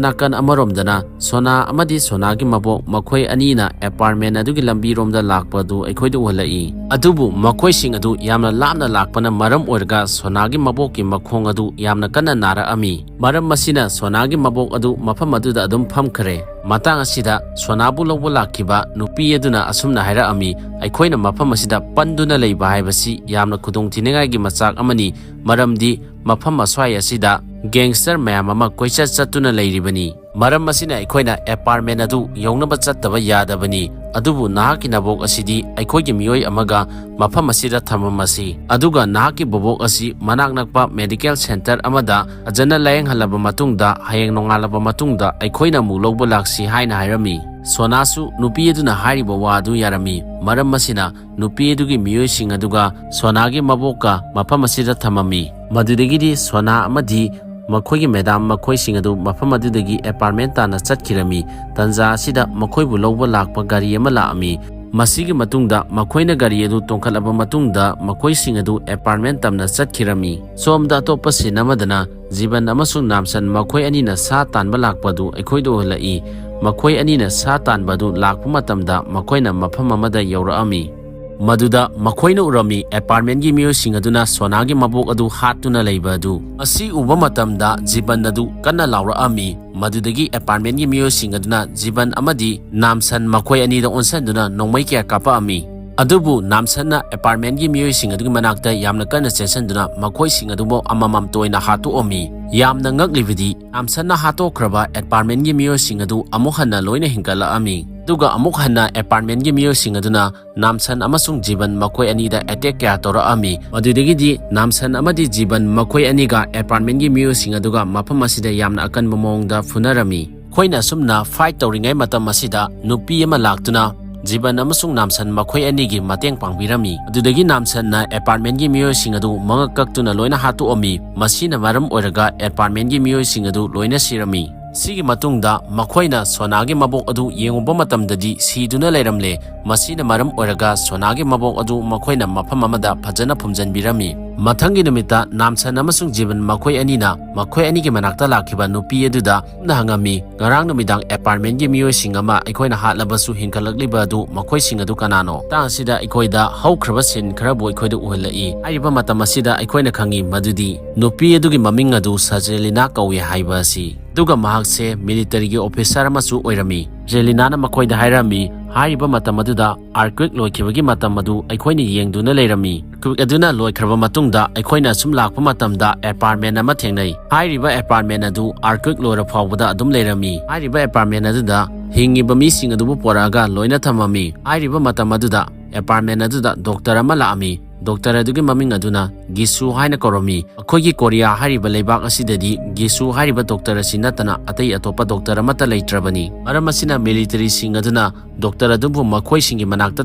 ꯅꯥꯀꯟ ꯑꯃꯔꯣꯝꯗꯅ ꯁꯣꯅꯥ ꯑꯃꯗꯤ ꯁꯣꯅꯥꯒꯤ ꯃꯕꯣꯛ ꯃꯈꯣꯏ ꯑꯅꯤꯅ ꯑꯦꯄꯥꯔꯠꯃꯦꯟ ꯑꯗꯨꯒꯤ ꯂꯝꯕꯤꯔꯣꯝꯗ ꯂꯥꯛꯄ ꯑꯗꯨ ꯑꯩꯈꯣꯏꯗ ꯎꯍꯜꯂꯛꯏ꯫ ꯑꯗꯨꯕꯨ ꯃꯈꯣꯏꯁꯤꯡ ꯑꯗꯨ ꯌꯥꯝꯅ ꯂꯥꯞꯅ ꯂꯥꯛꯄꯅ ꯃꯔꯝ ꯑꯣꯏꯔꯒ ꯁꯣꯅꯥꯒꯤ ꯃꯕꯣꯛꯀꯤ ꯃꯈꯣꯡ ꯑꯗꯨ ꯌꯥꯝꯅ ꯀꯟꯅ ꯅꯥꯔꯛꯑꯝꯃꯤ꯫ ꯃꯔꯝ ꯑꯁꯤꯅ ꯁꯣꯅꯥꯒꯤ ꯃꯕꯣꯛ ꯑꯗꯨ ꯃꯐꯝ ꯑꯗꯨꯗ ꯑꯗꯨꯝ ꯐꯝꯈ꯭ꯔꯦ꯫ ꯃꯇꯥꯡ ꯑꯁꯤꯗ ꯁꯣꯅꯥꯕꯨ ꯂꯧꯕ ꯂꯥꯛꯈꯤꯕ ꯅꯨꯄꯤ ꯑꯗꯨꯅ ꯑꯁꯨꯝꯅ ꯍꯥꯏꯔꯛꯑꯝꯃꯤ, "ꯑꯩꯈꯣꯏꯅ ꯃꯐꯝ ꯑꯁꯤꯗ ꯄꯟꯗꯨꯅ ꯂꯩꯕ ꯍꯥꯏꯕꯁꯤ ꯌꯥꯝꯅ ꯈꯨꯗꯣꯡꯊꯤꯅꯤꯡꯉꯥꯏꯒꯤ ꯃꯆꯥꯛ ꯑꯃꯅꯤ, ꯃꯔꯝꯗꯤ ꯃꯐꯝ ꯑꯁ꯭ꯋꯥꯏ ꯑꯁꯤꯗ ꯒꯦꯡꯁꯇꯔ ꯃꯌꯥꯝ ꯑꯃ ꯀꯣꯏꯆꯠ ꯆꯠꯇꯨꯅ ꯂꯩꯔꯤꯕꯅꯤ꯫ ꯃꯔꯝ ꯑꯁꯤꯅ ꯑꯩꯈꯣꯏꯅ ꯑꯦꯄꯥꯔꯠꯃꯦꯟ ꯑꯗꯨ ꯌꯧꯅꯕ ꯆꯠꯇꯕ ꯌꯥꯗꯕꯅꯤ꯫ ꯑꯗꯨꯕꯨ ꯅꯍꯥꯛꯀꯤ ꯅꯕꯣꯛ ꯑꯁꯤꯗꯤ ꯑꯩꯈꯣꯏꯒꯤ ꯃꯤꯑꯣꯏ ꯑꯃꯒ ꯃꯐꯝ ꯑꯁꯤꯗ ꯊꯝꯃꯝꯃꯁꯤ, ꯑꯗꯨꯒ ꯅꯍꯥꯛꯀꯤ ꯕꯣꯕꯣꯛ ꯑꯁꯤ ꯃꯅꯥꯛ ꯅꯛꯄ ꯃꯦꯗꯤꯀꯦꯜ ꯁꯦꯟꯇꯔ ꯑꯃꯗ ꯐꯖꯅ ꯂꯥꯌꯦꯡꯍꯜꯂꯕ ꯃꯇꯨꯡꯗ ꯍꯌꯦꯡ ꯅꯣꯡꯉꯥꯜꯂꯕ ꯃꯇꯨꯡꯗ ꯑꯩꯈꯣꯏꯅ ꯑꯃꯨꯛ ꯂꯧꯕ ꯂꯥꯛꯁꯤ" ꯍꯥꯏꯅ ꯍꯥꯏꯔꯝꯃꯤ꯫ ꯁꯣꯅꯥꯁꯨ ꯅꯨꯄꯤ ꯑꯗꯨꯅ ꯍꯥꯏꯔꯤꯕ ꯋꯥ ꯑꯗꯨ ꯌꯥꯔꯝꯃꯤ꯫ ꯃꯔꯝ ꯑꯁꯤꯅ ꯅꯨꯄꯤ ꯑꯗꯨꯒꯤ ꯃꯤꯑꯣꯏꯁꯤꯡ ꯑꯗꯨꯒ ꯁꯣꯅꯥꯒꯤ ꯃꯕꯣꯛꯀ ꯃꯐꯝ ꯑꯁꯤꯗ ꯊꯝꯃꯝꯃꯤ꯫ ꯃꯗꯨꯗꯒꯤꯗꯤ ꯁꯣꯅꯥ ꯑꯃꯗꯤ ꯃꯈꯣꯏꯒꯤ ꯃꯦꯗꯥꯝ ꯃꯈꯣꯏꯁꯤꯡ ꯑꯗꯨ ꯃꯐꯝ ꯑꯗꯨꯗꯒꯤ ꯑꯦꯄꯥꯔꯠꯃꯦꯟ ꯇꯥꯟꯅ ꯆꯠꯈꯤꯔꯝꯃꯤ꯫ ꯇꯟꯖꯥ ꯑꯁꯤꯗ ꯃꯈꯣꯏꯕꯨ ꯂꯧꯕ ꯂꯥꯛꯄ ꯒꯥꯔꯤ ꯑꯃ ꯂꯥꯛꯑꯝꯃꯤ꯫ ꯃꯁꯤꯒꯤ ꯃꯇꯨꯡꯗ ꯃꯈꯣꯏꯅ ꯒꯥꯔꯤ ꯑꯗꯨ ꯇꯣꯡꯈꯠꯂꯕ ꯃꯇꯨꯡꯗ ꯃꯈꯣꯏꯁꯤꯡ ꯑꯗꯨ ꯑꯦꯄꯥꯔꯠꯃꯦꯟ ꯇꯝꯅ ꯆꯠꯈꯤꯔꯝꯃꯤ꯫ ꯁꯣꯝꯗ ꯑꯇꯣꯞꯄ ꯁꯤꯟ ꯑꯃꯗꯅ ꯖꯤꯕꯟ ꯑꯃꯁꯨꯡ ꯅꯥꯝꯁꯟ ꯃꯈꯣꯏ ꯑꯅꯤꯅ ꯁꯥ ꯇꯥꯟꯕ ꯂꯥꯛꯄ ꯑꯗꯨ ꯑꯩꯈꯣꯏꯗ ꯎꯍꯜꯂꯛꯏ꯫ ꯃꯈꯣꯏ ꯑꯅꯤꯅ ꯁꯥ ꯇꯥꯟꯕ ꯑꯗꯨ ꯂꯥꯛꯄ ꯃꯇꯝꯗ ꯃꯈꯣꯏꯅ ꯃꯐꯝ ꯑꯃꯗ ꯌꯧꯔꯛꯑꯝꯃꯤ꯫ ꯃꯗꯨꯗ ꯃꯈꯣꯏꯅ ꯎꯔꯝꯃꯤ ꯑꯦꯄꯥꯔꯠꯃꯦꯟꯒꯤ ꯃꯤꯑꯣꯏꯁꯤꯡ ꯑꯗꯨꯅ ꯁꯣꯅꯥꯒꯤ ꯃꯕꯣꯛ ꯑꯗꯨ ꯍꯥꯠꯇꯨꯅ ꯂꯩꯕ ꯑꯗꯨ꯫ ꯑꯁꯤ ꯎꯕ ꯃꯇꯝꯗ ꯖꯤꯕꯟ ꯑꯗꯨ ꯀꯟꯅ ꯂꯥꯎꯔꯛꯑꯝꯃꯤ꯫ ꯃꯗꯨꯗꯒꯤ ꯑꯦꯄꯥꯔꯠꯃꯦꯟꯒꯤ ꯃꯤꯑꯣꯏꯁꯤꯡ ꯑꯗꯨꯅ ꯖꯤꯕꯟ ꯑꯃꯗꯤ ꯅꯥꯝꯁꯟ ꯃꯈꯣꯏ ꯑꯅꯤꯗ ꯑꯣꯟꯁꯤꯟꯗꯨꯅ ꯅꯣꯡꯃꯩ ꯀꯌꯥ ꯀꯥꯞꯄꯛꯑꯝꯃꯤ꯫ ꯑꯗꯨꯕꯨ ꯅꯥꯝꯁꯟꯅ ꯑꯦꯄꯥꯔꯠꯃꯦꯟꯒꯤ ꯃꯤꯑꯣꯏꯁꯤꯡ ꯑꯗꯨꯒꯤ ꯃꯅꯥꯛꯇ ꯌꯥꯝꯅ ꯀꯟꯅ ꯆꯦꯟꯁꯤꯟꯗꯨꯅ ꯃꯈꯣꯏꯁꯤꯡ ꯑꯗꯨꯕꯨ ꯑꯃꯃꯝꯇ ꯑꯣꯏꯅ ꯍꯥꯠꯇꯣꯛꯑꯝꯃꯤ꯫ ꯌꯥꯝꯅ ꯉꯛꯂꯤꯕꯗꯤ, ꯅꯥꯝꯁꯟꯅ ꯍꯥꯠꯇꯣꯛꯈ꯭ꯔꯕ ꯑꯦꯄꯥꯔꯠꯃꯦꯟꯒꯤ ꯃꯤꯑꯣꯏꯁꯤꯡ ꯑꯗꯨ ꯑꯃꯨꯛ ꯍꯟꯅ ꯂꯣꯏꯅ ꯍꯤꯡꯒꯠꯂꯛꯑꯝꯃꯤ꯫ ꯑꯗꯨꯒ ꯑꯃꯨꯛ ꯍꯟꯅ ꯑꯦꯄꯥꯔꯠꯃꯦꯟꯒꯤ ꯃꯤꯑꯣꯏꯁꯤꯡ ꯑꯗꯨꯅ ꯅꯥꯝꯁꯟ ꯑꯃꯁꯨꯡ ꯖꯤꯕꯟ ꯃꯈꯣꯏ ꯑꯅꯤꯗ ꯑꯦꯇꯦꯛ ꯀꯌꯥ ꯇꯧꯔꯛꯑꯝꯃꯤ꯫ ꯃꯗꯨꯗꯒꯤꯗꯤ ꯅꯥꯝꯁꯟ ꯑꯃꯗꯤ ꯖꯤꯕꯟ ꯃꯈꯣꯏ ꯑꯅꯤꯒ ꯑꯦꯄꯥꯔꯠꯃꯦꯟꯒꯤ ꯃꯤꯑꯣꯏꯁꯤꯡ ꯑꯗꯨꯒ ꯃꯐꯝ ꯑꯁꯤꯗ ꯌꯥꯝꯅ ꯑꯀꯟꯕ ꯃꯑꯣꯡꯗ ꯐꯨꯅꯔꯝꯃꯤ꯫ ꯑꯩꯈꯣꯏꯅ ꯑꯁꯨꯝꯅ ꯐꯥꯏꯠ ꯇꯧꯔꯤꯉꯩ ꯃꯇꯝ ꯑꯁꯤꯗ ꯅꯨꯄꯤ ꯑꯃ ꯂꯥꯛꯇꯨꯅ ꯖꯤꯕꯟ ꯑꯃꯁꯨꯡ ꯅꯥꯝꯁꯟ ꯃꯈꯣꯏ ꯑꯅꯤꯒꯤ ꯃꯇꯦꯡ ꯄꯥꯡꯕꯤꯔꯝꯃꯤ꯫ ꯑꯗꯨꯗꯒꯤ ꯅꯥꯝꯁꯟꯅ ꯑꯦꯄꯥꯔꯠꯃꯦꯟꯒꯤ ꯃꯤꯑꯣꯏꯁꯤꯡ ꯑꯗꯨ ꯃꯉꯛ ꯀꯛꯇꯨꯅ ꯂꯣꯏꯅ ꯍꯥꯠꯇꯣꯛꯑꯝꯃꯤ꯫ ꯃꯁꯤꯅ ꯃꯔꯝ ꯑꯣꯏꯔꯒ ꯑꯦꯄꯥꯔꯠꯃꯦꯟꯒꯤ ꯃꯤꯑꯣꯏꯁꯤꯡ ꯑꯗꯨ ꯂꯣꯏꯅ ꯁꯤꯔꯝꯃꯤ꯫ ꯁꯤꯒꯤ ꯃꯇꯨꯡꯗ ꯃꯈꯣꯏꯅ ꯁꯣꯅꯥꯒꯤ ꯃꯕꯣꯛ ꯑꯗꯨ ꯌꯦꯡꯉꯨꯕ ꯃꯇꯝꯗꯗꯤ ꯁꯤꯗꯨꯅ ꯂꯩꯔꯝꯂꯦ꯫ ꯃꯁꯤꯅ ꯃꯔꯝ ꯑꯣꯏꯔꯒ ꯁꯣꯅꯥꯒꯤ ꯃꯕꯣꯛ ꯑꯗꯨ ꯃꯈꯣꯏꯅ ꯃꯐꯝ ꯑꯃꯗ ꯐꯖꯅ ꯐꯨꯝꯖꯤꯟꯕꯤꯔꯝꯃꯤ꯫ ꯃꯊꯪꯒꯤ ꯅꯨꯃꯤꯠꯇ ꯅꯥꯝꯁꯟ ꯑꯃꯁꯨꯡ ꯖꯤꯕꯟ ꯃꯈꯣꯏ ꯑꯅꯤꯅ ꯃꯈꯣꯏ ꯑꯅꯤꯒꯤ ꯃꯅꯥꯛꯇ ꯂꯥꯛꯈꯤꯕ ꯅꯨꯄꯤ ꯑꯗꯨꯗ ꯍꯪꯉꯝꯃꯤ, "ꯉꯔꯥꯡ ꯅꯨꯃꯤꯗꯥꯡ ꯑꯦꯄꯥꯔꯠꯃꯦꯟꯒꯤ ꯃꯤꯑꯣꯏꯁꯤꯡ ꯑꯃ ꯑꯩꯈꯣꯏꯅ ꯍꯥꯠꯂꯕꯁꯨ ꯍꯤꯡꯒꯠꯂꯛꯂꯤꯕ ꯑꯗꯨ ꯃꯈꯣꯏꯁꯤꯡ ꯑꯗꯨ ꯀꯅꯥꯅꯣ?" ꯃꯇꯥꯡ ꯑꯁꯤꯗ ꯑꯩꯈꯣꯏꯗ ꯍꯧꯈ꯭ꯔꯕ ꯁꯤꯟ ꯈꯔꯕꯨ ꯑꯩꯈꯣꯏꯗ ꯎꯍꯜꯂꯛꯏ꯫ ꯍꯥꯏꯔꯤꯕ ꯃꯇꯝ ꯑꯁꯤꯗ ꯑꯩꯈꯣꯏꯅ ꯈꯪꯉꯤ ꯃꯗꯨꯗꯤ ꯅꯨꯄꯤ ꯑꯗꯨꯒꯤ ꯃꯃꯤꯡ ꯑꯗꯨ ꯁꯖꯦꯂꯤꯅꯥ ꯀꯧꯏ ꯍꯥꯏꯕ ꯑꯁꯤ꯫ ꯑꯗꯨꯒ ꯃꯍꯥꯛꯁꯦ ꯃꯤꯂꯤꯇꯔꯤꯒꯤ ꯑꯣꯐꯤꯁꯥꯔ ꯑꯃꯁꯨ ꯑꯣꯏꯔꯝꯃꯤ꯫ ꯖꯦꯂꯤꯅꯥꯅ ꯃꯈꯣꯏꯗ ꯍꯥꯏꯔꯝꯃꯤ, ꯍꯥꯏꯔꯤꯕ ꯃꯇꯝ ꯑꯗꯨꯗ ꯑꯥꯔꯀ꯭ꯋꯦꯛ ꯂꯣꯏꯈꯤꯕꯒꯤ ꯃꯇꯝ ꯑꯗꯨ ꯑꯩꯈꯣꯏꯅ ꯌꯦꯡꯗꯨꯅ ꯂꯩꯔꯝꯃꯤ꯫ ꯑꯥꯔꯀ꯭ꯋꯦꯛ ꯑꯗꯨꯅ ꯂꯣꯏꯈ꯭ꯔꯕ ꯃꯇꯨꯡꯗ ꯑꯩꯈꯣꯏꯅ ꯑꯁꯨꯝ ꯂꯥꯛꯄ ꯃꯇꯝꯗ ꯑꯦꯄꯥꯔꯠꯃꯦꯟ ꯑꯃ ꯊꯦꯡꯅꯩ꯫ ꯍꯥꯏꯔꯤꯕ ꯑꯦꯄꯥꯔꯠꯃꯦꯟ ꯑꯗꯨ ꯑꯥꯔꯀ꯭ꯋꯦꯛ ꯂꯣꯏꯔ ꯐꯥꯎꯕꯗ ꯑꯗꯨꯝ ꯂꯩꯔꯝꯃꯤ꯫ ꯍꯥꯏꯔꯤꯕ ꯑꯦꯄꯥꯔꯠꯃꯦꯟ ꯑꯗꯨꯗ ꯍꯤꯡꯉꯤꯕ ꯃꯤꯁꯤꯡ ꯑꯗꯨꯕꯨ ꯄꯣꯔꯛꯑꯒ ꯂꯣꯏꯅ ꯊꯝꯃꯝꯃꯤ꯫ ꯍꯥꯏꯔꯤꯕ ꯃꯇꯝ ꯑꯗꯨꯗ ꯑꯦꯄꯥꯔꯠꯃꯦꯟ ꯑꯗꯨꯗ ꯗꯣꯛꯇꯔ ꯑꯃ ꯂꯥꯛꯑꯝꯃꯤ꯫ ꯗꯣꯛꯇꯔ ꯑꯗꯨꯒꯤ ꯃꯃꯤꯡ ꯑꯗꯨꯅ ꯒꯤꯁꯨ ꯍꯥꯏꯅ ꯀꯧꯔꯝꯃꯤ꯫ ꯑꯩꯈꯣꯏꯒꯤ ꯀꯣꯔꯤꯌꯥ ꯍꯥꯏꯔꯤꯕ ꯂꯩꯕꯥꯛ ꯑꯁꯤꯗꯗꯤ ꯒꯤꯁꯨ ꯍꯥꯏꯔꯤꯕ ꯗꯣꯛꯇꯔ ꯑꯁꯤ ꯅꯠꯇꯅ ꯑꯇꯩ ꯑꯇꯣꯞꯄ ꯗꯣꯛꯇꯔ ꯑꯃꯠꯇ ꯂꯩꯇ꯭ꯔꯕꯅꯤ꯫ ꯃꯔꯝ ꯑꯁꯤꯅ ꯃꯤꯂꯤꯇꯔꯤꯁꯤꯡ ꯑꯗꯨꯅ ꯗꯣꯛꯇꯔ ꯑꯗꯨꯕꯨ ꯃꯈꯣꯏꯁꯤꯡꯒꯤ ꯃꯅꯥꯛꯇ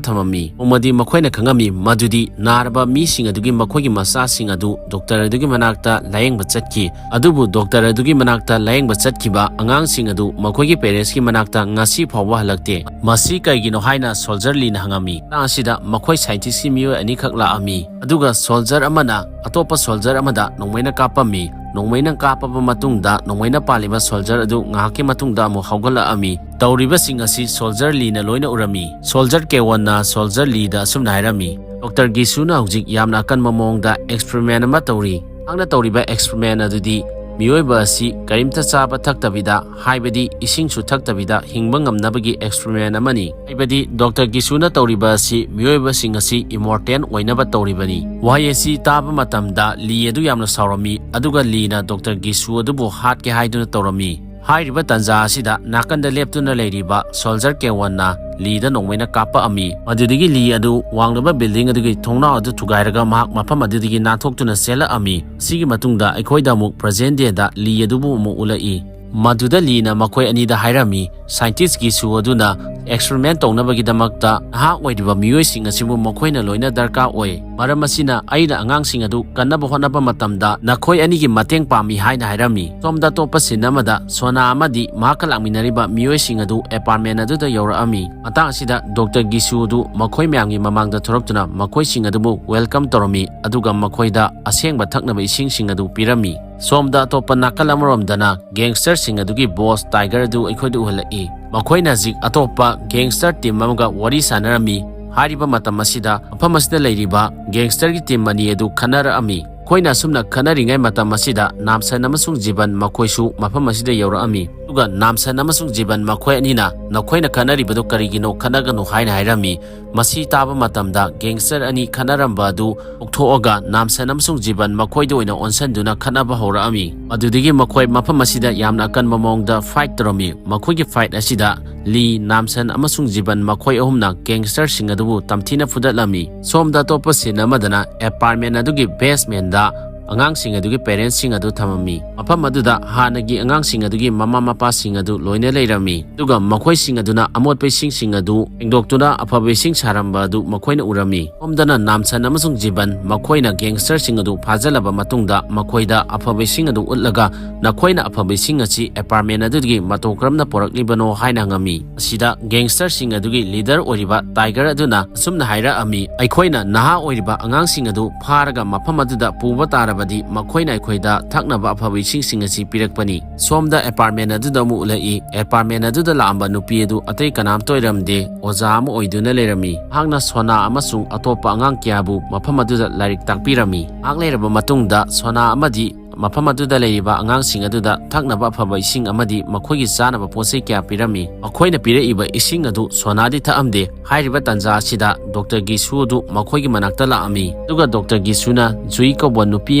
ꯊꯝꯃꯝꯃꯤ꯫ ꯅꯣꯡꯃꯗꯤ ꯃꯈꯣꯏꯅ ꯈꯪꯉꯝꯃꯤ ꯃꯗꯨꯗꯤ ꯅꯥꯔꯕ ꯃꯤꯁꯤꯡ ꯑꯗꯨꯒꯤ ꯃꯈꯣꯏꯒꯤ ꯃꯆꯥꯁꯤꯡ ꯑꯗꯨ ꯗꯣꯛꯇꯔ ꯑꯗꯨꯒꯤ ꯃꯅꯥꯛꯇ ꯂꯥꯌꯦꯡꯕ ꯆꯠꯈꯤ꯫ ꯑꯗꯨꯕꯨ ꯗꯣꯛꯇꯔ ꯑꯗꯨꯒꯤ ꯃꯅꯥꯛꯇ ꯂꯥꯌꯦꯡꯕ ꯆꯠꯈꯤꯕ ꯑꯉꯥꯡꯁꯤꯡ ꯑꯗꯨ ꯃꯈꯣꯏꯒꯤ ꯄꯦꯔꯦꯟꯁꯀꯤ ꯃꯅꯥꯛꯇ ꯉꯁꯤ ꯐꯥꯎꯕ ꯍꯜꯂꯛꯇꯦ꯫ ꯃꯁꯤ ꯀꯩꯒꯤꯅꯣ ꯍꯥꯏꯅ ꯁꯣꯜꯖꯔ ꯂꯤꯅ ꯍꯪꯉꯝꯃꯤ꯫ ꯃꯇꯥꯡ ꯑꯁꯤꯗ ꯃꯈꯣꯏ ꯁꯥꯏꯟꯇꯤꯁꯀꯤ ꯃꯤꯑꯣꯏ ꯑꯅꯤꯈꯛ ꯂꯥꯛꯑꯝꯃꯤ꯫ ꯑꯗꯨꯒ ꯁꯣꯜꯖꯔ ꯑꯃꯅ ꯑꯇꯣꯞꯄ ꯁꯣꯜꯖꯔ ꯑꯃꯗ ꯅꯣꯡꯃꯩꯅ ꯀꯥꯞꯄꯝꯃꯤ꯫ ꯅꯣꯡꯃꯩꯅ ꯀꯥꯞꯄꯕ ꯃꯇꯨꯡꯗ ꯅꯣꯡꯃꯩꯅ ꯄꯥꯜꯂꯤꯕ ꯁꯣꯜꯖꯔ ꯑꯗꯨ ꯉꯥꯏꯍꯥꯛꯀꯤ ꯃꯇꯨꯡꯗ ꯑꯃꯨꯛ ꯍꯧꯒꯠꯂꯛꯑꯝꯃꯤ꯫ ꯇꯧꯔꯤꯕꯁꯤꯡ ꯑꯁꯤ ꯁꯣꯜꯖꯔ ꯂꯤꯅ ꯂꯣꯏꯅ ꯎꯔꯝꯃꯤ꯫ ꯁꯣꯜꯖꯔ ꯀꯦꯋꯟꯅ ꯁꯣꯜꯖꯔ ꯂꯤꯗ ꯑꯁꯨꯝꯅ ꯍꯥꯏꯔꯝꯃꯤ, "ꯗꯣꯛꯇꯔ ꯒꯤꯁꯨꯅ ꯍꯧꯖꯤꯛ ꯌꯥꯝꯅ ꯑꯀꯟꯕ ꯃꯑꯣꯡꯗ ꯑꯦꯛꯁꯄꯔꯤꯃꯦꯟ ꯑꯃ ꯇꯧꯔꯤ꯫ ꯃꯍꯥꯛꯅ ꯇꯧꯔꯤꯕ ꯑꯦꯛꯁꯄꯔꯤꯃꯦꯟ ꯑꯗꯨꯗꯤ ꯃꯤꯑꯣꯏꯕ ꯑꯁꯤ ꯀꯔꯤꯝꯇ ꯆꯥꯕ ꯊꯛꯇꯕꯤꯗ, ꯍꯥꯏꯕꯗꯤ ꯏꯁꯤꯡꯁꯨ ꯊꯛꯇꯕꯤꯗ ꯍꯤꯡꯕ ꯉꯝꯅꯕꯒꯤ ꯑꯦꯛꯁꯄꯔꯤꯃꯦꯟ ꯑꯃꯅꯤ"꯫ ꯍꯥꯏꯕꯗꯤ ꯗꯣꯛꯇꯔ ꯒꯤꯁꯨꯅ ꯇꯧꯔꯤꯕ ꯑꯁꯤ ꯃꯤꯑꯣꯏꯕꯁꯤꯡ ꯑꯁꯤ ꯏꯃꯣꯔꯇꯦꯜ ꯑꯣꯏꯅꯕ ꯇꯧꯔꯤꯕꯅꯤ꯫ ꯋꯥꯍꯩ ꯑꯁꯤ ꯇꯥꯕ ꯃꯇꯝꯗ ꯂꯤ ꯑꯗꯨ ꯌꯥꯝꯅ ꯁꯥꯎꯔꯝꯃꯤ, ꯑꯗꯨꯒ ꯂꯤꯅ ꯗꯣꯛꯇꯔ ꯒꯤꯁꯨ ꯑꯗꯨꯕꯨ ꯍꯥꯠꯀꯦ ꯍꯥꯏꯗꯨꯅ ꯇꯧꯔꯝꯃꯤ꯫ ꯍꯥꯏꯔꯤꯕ ꯇꯥꯟꯖꯥ ꯑꯁꯤꯗ ꯅꯥꯀꯟꯗ ꯂꯦꯞꯇꯨꯅ ꯂꯩꯔꯤꯕ ꯁꯣꯜꯖꯔ ꯀꯦꯋꯟꯅ ꯂꯤꯗ ꯅꯣꯡꯃꯩꯅ ꯀꯥꯞꯄꯛꯑꯝꯃꯤ꯫ ꯃꯗꯨꯗꯒꯤ ꯂꯤ ꯑꯗꯨ ꯋꯥꯡꯂꯕ ꯕꯤꯜꯗꯤꯡ ꯑꯗꯨꯒꯤ ꯊꯣꯡꯅꯥꯎ ꯑꯗꯨ ꯊꯨꯒꯥꯏꯔꯒ ꯃꯍꯥꯛ ꯃꯐꯝ ꯑꯗꯨꯗꯒꯤ ꯅꯥꯟꯊꯣꯛꯇꯨꯅ ꯆꯦꯜꯂꯛꯑꯝꯃꯤ꯫ ꯁꯤꯒꯤ ꯃꯇꯨꯡꯗ ꯑꯩꯈꯣꯏꯗ ꯑꯃꯨꯛ ꯄ꯭ꯔꯖꯦꯟ ꯗꯦꯗ ꯂꯤ ꯑꯗꯨꯕꯨ ꯑꯃꯨꯛ ꯎꯠꯂꯛꯏ꯫ ꯃꯗꯨꯗ ꯂꯤꯅ ꯃꯈꯣꯏ ꯑꯅꯤꯗ ꯍꯥꯏꯔꯝꯃꯤ, scientist ꯒꯤꯁꯨ ꯑꯗꯨꯅ experiment ꯇꯧꯅꯕꯒꯤꯗꯃꯛꯇ ꯅꯍꯥ ꯑꯣꯏꯔꯤꯕ ꯃꯤꯑꯣꯏꯁꯤꯡ ꯑꯁꯤꯕꯨ ꯃꯈꯣꯏꯅ ꯂꯣꯏꯅ ꯗꯔꯀꯥꯔ ꯑꯣꯏ꯫ ꯃꯔꯝ ꯑꯁꯤꯅ ꯑꯩꯅ ꯑꯉꯥꯡꯁꯤꯡ ꯑꯗꯨ ꯀꯟꯅꯕ ꯍꯣꯠꯅꯕ ꯃꯇꯝꯗ ꯅꯈꯣꯏ ꯑꯅꯤꯒꯤ ꯃꯇꯦꯡ ꯄꯥꯝꯃꯤ ꯍꯥꯏꯅ ꯍꯥꯏꯔꯝꯃꯤ꯫ ꯁꯣꯝꯗ ꯑꯇꯣꯞꯄ scene ꯑꯃꯗ ꯁꯣꯅꯥ ꯑꯃꯗꯤ ꯃꯍꯥꯛꯀ ꯂꯥꯛꯃꯤꯟꯅꯔꯤꯕ ꯃꯤꯑꯣꯏꯁꯤꯡ ꯑꯗꯨ apartment ꯑꯗꯨꯗ ꯌꯧꯔꯛꯑꯝꯃꯤ꯫ ꯃꯇꯥꯡ ꯑꯁꯤꯗ ꯗꯣꯛꯇꯔ ꯒꯤꯁꯨ ꯑꯗꯨ ꯃꯈꯣꯏ ꯃꯌꯥꯝꯒꯤ ꯃꯃꯥꯡꯗ ꯊꯣꯔꯛꯇꯨꯅ ꯃꯈꯣꯏꯁꯤꯡ ꯑꯗꯨꯕꯨ welcome ꯇꯧꯔꯝꯃꯤ, ꯑꯗꯨꯒ ꯃꯈꯣꯏꯗ ꯑꯁꯦꯡꯕ ꯊꯛꯅꯕ ꯏꯁꯤꯡꯁꯤꯡ ꯑꯗꯨ ꯄꯤꯔꯝꯃꯤ꯫ ꯁꯣꯝꯗ ꯑꯇꯣꯞꯄ ꯅꯥꯀꯜ ꯑꯃꯔꯣꯝꯗꯅ gangster ꯁꯤꯡ ꯑꯗꯨꯒꯤ boss Tiger ꯑꯗꯨ ꯑꯩꯈꯣꯏꯗ ꯎꯍꯜꯂꯛꯏ꯫ ꯃꯈꯣꯏꯅ ꯍꯧꯖꯤꯛ ꯑꯇꯣꯞꯄ gangster team ꯑꯃꯒ ꯋꯥꯔꯤ ꯁꯥꯟꯅꯔꯝꯃꯤ꯫ ꯍꯥꯏꯔꯤꯕ ꯃꯇꯝ ꯑꯁꯤꯗ ꯃꯐꯝ ꯑꯁꯤꯗ ꯂꯩꯔꯤꯕ gangster ꯒꯤ team ꯑꯅꯤ ꯑꯗꯨ ꯈꯟꯅꯔꯛꯑꯝꯃꯤ꯫ ꯃꯈꯣꯏꯅ ꯑꯁꯨꯝꯅ ꯈꯟꯅꯔꯤꯉꯩ ꯃꯇꯝ ꯑꯁꯤꯗ ꯅꯥꯝꯁꯟ ꯑꯃꯁꯨꯡ ꯖꯤꯕꯟ ꯃꯈꯣꯏꯁꯨ ꯃꯐꯝ ꯑꯁꯤꯗ ꯌꯧꯔꯛꯑꯝꯃꯤ꯫ ꯑꯗꯨꯒ ꯅꯥꯝꯁꯟ ꯑꯃꯁꯨꯡ ꯖꯤꯕꯟ ꯃꯈꯣꯏ ꯑꯅꯤꯅ "ꯅꯈꯣꯏꯅ ꯈꯟꯅꯔꯤꯕꯗꯨ ꯀꯔꯤꯒꯤꯅꯣ? ꯈꯟꯅꯒꯅꯨ" ꯍꯥꯏꯅ ꯍꯥꯏꯔꯝꯃꯤ꯫ ꯃꯁꯤ ꯇꯥꯕ ꯃꯇꯝꯗ gangster ꯑꯅꯤ ꯈꯠꯅꯔꯝꯕ ꯑꯗꯨ ꯇꯣꯛꯊꯣꯛꯑꯒ ꯅꯥꯝꯁꯟ ꯑꯃꯁꯨꯡ ꯖꯤꯕꯟ ꯃꯈꯣꯏꯗ ꯑꯣꯏꯅ ꯑꯣꯟꯁꯤꯟꯗꯨꯅ ꯈꯠꯅꯕ ꯍꯧꯔꯛꯑꯝꯃꯤ꯫ ꯑꯗꯨꯗꯒꯤ ꯃꯈꯣꯏ ꯃꯐꯝ ꯑꯁꯤꯗ ꯌꯥꯝꯅ ꯑꯀꯟꯕ ꯃꯑꯣꯡꯗ fight ꯇꯧꯔꯝꯃꯤ꯫ ꯃꯈꯣꯏꯒꯤ fight ꯑꯁꯤꯗ ꯂꯤ, ꯅꯥꯝꯁꯟ ꯑꯃꯁꯨꯡ ꯖꯤꯕꯟ ꯃꯈꯣꯏ ꯑꯍꯨꯝꯅ gangster ꯁꯤꯡ ꯑꯗꯨꯕꯨ ꯇꯝꯊꯤꯅ ꯐꯨꯗꯠꯂꯝꯃꯤ꯫ ꯁꯣꯝꯗ ꯑꯇꯣꯞꯄ scene ꯑꯃꯗꯅ apartment ꯑꯗꯨꯒꯤ basement ꯗ ꯑꯉꯥꯡꯁꯤꯡ ꯑꯗꯨꯒꯤ parents ꯁꯤꯡ ꯑꯗꯨ ꯊꯝꯃꯝꯃꯤ꯫ ꯃꯐꯝ ꯑꯗꯨꯗ ꯍꯥꯟꯅꯒꯤ ꯑꯉꯥꯡꯁꯤꯡ ꯑꯗꯨꯒꯤ ꯃꯃꯥ ꯃꯄꯥꯁꯤꯡ ꯑꯗꯨ ꯂꯣꯏꯅ ꯂꯩꯔꯝꯃꯤ, ꯑꯗꯨꯒ ꯃꯈꯣꯏꯁꯤꯡ ꯑꯗꯨꯅ ꯑꯃꯣꯠꯄ ꯏꯁꯤꯡꯁꯤꯡ ꯑꯗꯨ ꯁꯦꯡꯗꯣꯛꯇꯨꯅ ꯑꯐꯕ ꯏꯁꯤꯡ ꯁꯥꯔꯝꯕ ꯑꯗꯨ ꯃꯈꯣꯏꯅ ꯎꯔꯝꯃꯤ꯫ ꯁꯣꯝꯗꯅ ꯅꯥꯝꯁꯟ ꯑꯃꯁꯨꯡ ꯖꯤꯕꯟ ꯃꯈꯣꯏꯅ gangster ꯁꯤꯡ ꯑꯗꯨ ꯐꯥꯖꯤꯜꯂꯕ ꯃꯇꯨꯡꯗ ꯃꯈꯣꯏꯗ ꯑꯐꯕ ꯏꯁꯤꯡ ꯑꯗꯨ ꯎꯠꯂꯒ "ꯅꯈꯣꯏꯅ ꯑꯐꯕ ꯏꯁꯤꯡ ꯑꯁꯤ apartment ꯑꯗꯨꯗꯒꯤ ꯃꯇꯧ ꯀꯔꯝꯅ ꯄꯨꯔꯛꯂꯤꯕꯅꯣ?" ꯍꯥꯏꯅ ꯍꯪꯉꯝꯃꯤ꯫ ꯑꯁꯤꯗ gangster ꯁꯤꯡ ꯑꯗꯨꯒꯤ leader ꯑꯣꯏꯔꯤꯕ Tiger ꯑꯗꯨꯅ ꯑꯁꯨꯝꯅ ꯍꯥꯏꯔꯛꯑꯝꯃꯤ, "ꯑꯩꯈꯣꯏꯅ ꯅꯍꯥ ꯑꯣꯏꯔꯤꯕ ꯑꯉꯥꯡꯁꯤꯡ ꯑꯗꯨ ꯐꯥꯔꯒ ꯃꯐꯝ ꯑꯗꯨꯗ ꯄꯨꯕ ꯇꯥꯔꯕꯗꯤ ꯃꯈꯣꯏꯅ ꯑꯩꯈꯣꯏꯗ ꯊꯛꯅꯕ ꯑꯐꯕ ꯏꯁꯤꯡꯁꯤꯡ ꯑꯁꯤ ꯄꯤꯔꯛꯄꯅꯤ"꯫ ꯁꯣꯝꯗ apartment ꯑꯗꯨꯗ ꯑꯃꯨꯛ ꯎꯠꯂꯛꯏ꯫ Apartment ꯑꯗꯨꯗ ꯂꯥꯛꯑꯝꯕ ꯅꯨꯄꯤ ꯑꯗꯨ ꯑꯇꯩ ꯀꯅꯥꯝꯇ ꯑꯣꯏꯔꯝꯗꯦ, ꯑꯣꯖꯥ ꯑꯃ ꯑꯣꯏꯗꯨꯅ ꯂꯩꯔꯝꯃꯤ꯫ ꯃꯍꯥꯛꯅ ꯁꯣꯅꯥ ꯑꯃꯁꯨꯡ ꯑꯇꯣꯞꯄ ꯑꯉꯥꯡ ꯀꯌꯥꯕꯨ ꯃꯐꯝ ꯑꯗꯨꯗ ꯂꯥꯏꯔꯤꯛ ꯇꯥꯛꯄꯤꯔꯝꯃꯤ꯫ ꯉꯥꯏꯍꯥꯛ ꯂꯩꯔꯕ ꯃꯇꯨꯡꯗ ꯁꯣꯅꯥ ꯑꯃꯗꯤ ꯃꯐꯝ ꯑꯗꯨꯗ ꯂꯩꯔꯤꯕ ꯑꯉꯥꯡꯁꯤꯡ ꯑꯗꯨꯗ ꯊꯛꯅꯕ ꯑꯐꯕ ꯏꯁꯤꯡ ꯑꯃꯗꯤ ꯃꯈꯣꯏꯒꯤ ꯆꯥꯅꯕ ꯄꯣꯠꯆꯩ ꯀꯌꯥ ꯄꯤꯔꯝꯃꯤ꯫ ꯃꯈꯣꯏꯅ ꯄꯤꯔꯛꯏꯕ ꯏꯁꯤꯡ ꯑꯗꯨ ꯁꯣꯅꯥꯗꯤ ꯊꯛꯑꯝꯗꯦ꯫ ꯍꯥꯏꯔꯤꯕ ꯇꯥꯟꯖꯥ ꯑꯁꯤꯗ ꯗꯣꯛꯇꯔ ꯒꯤꯁꯨ ꯑꯗꯨ ꯃꯈꯣꯏꯒꯤ ꯃꯅꯥꯛꯇ ꯂꯥꯛꯑꯝꯃꯤ, ꯑꯗꯨꯒ ꯗꯣꯛꯇꯔ ꯒꯤꯁꯨꯅ ꯖꯨꯏ ꯀꯧꯕ ꯅꯨꯄꯤ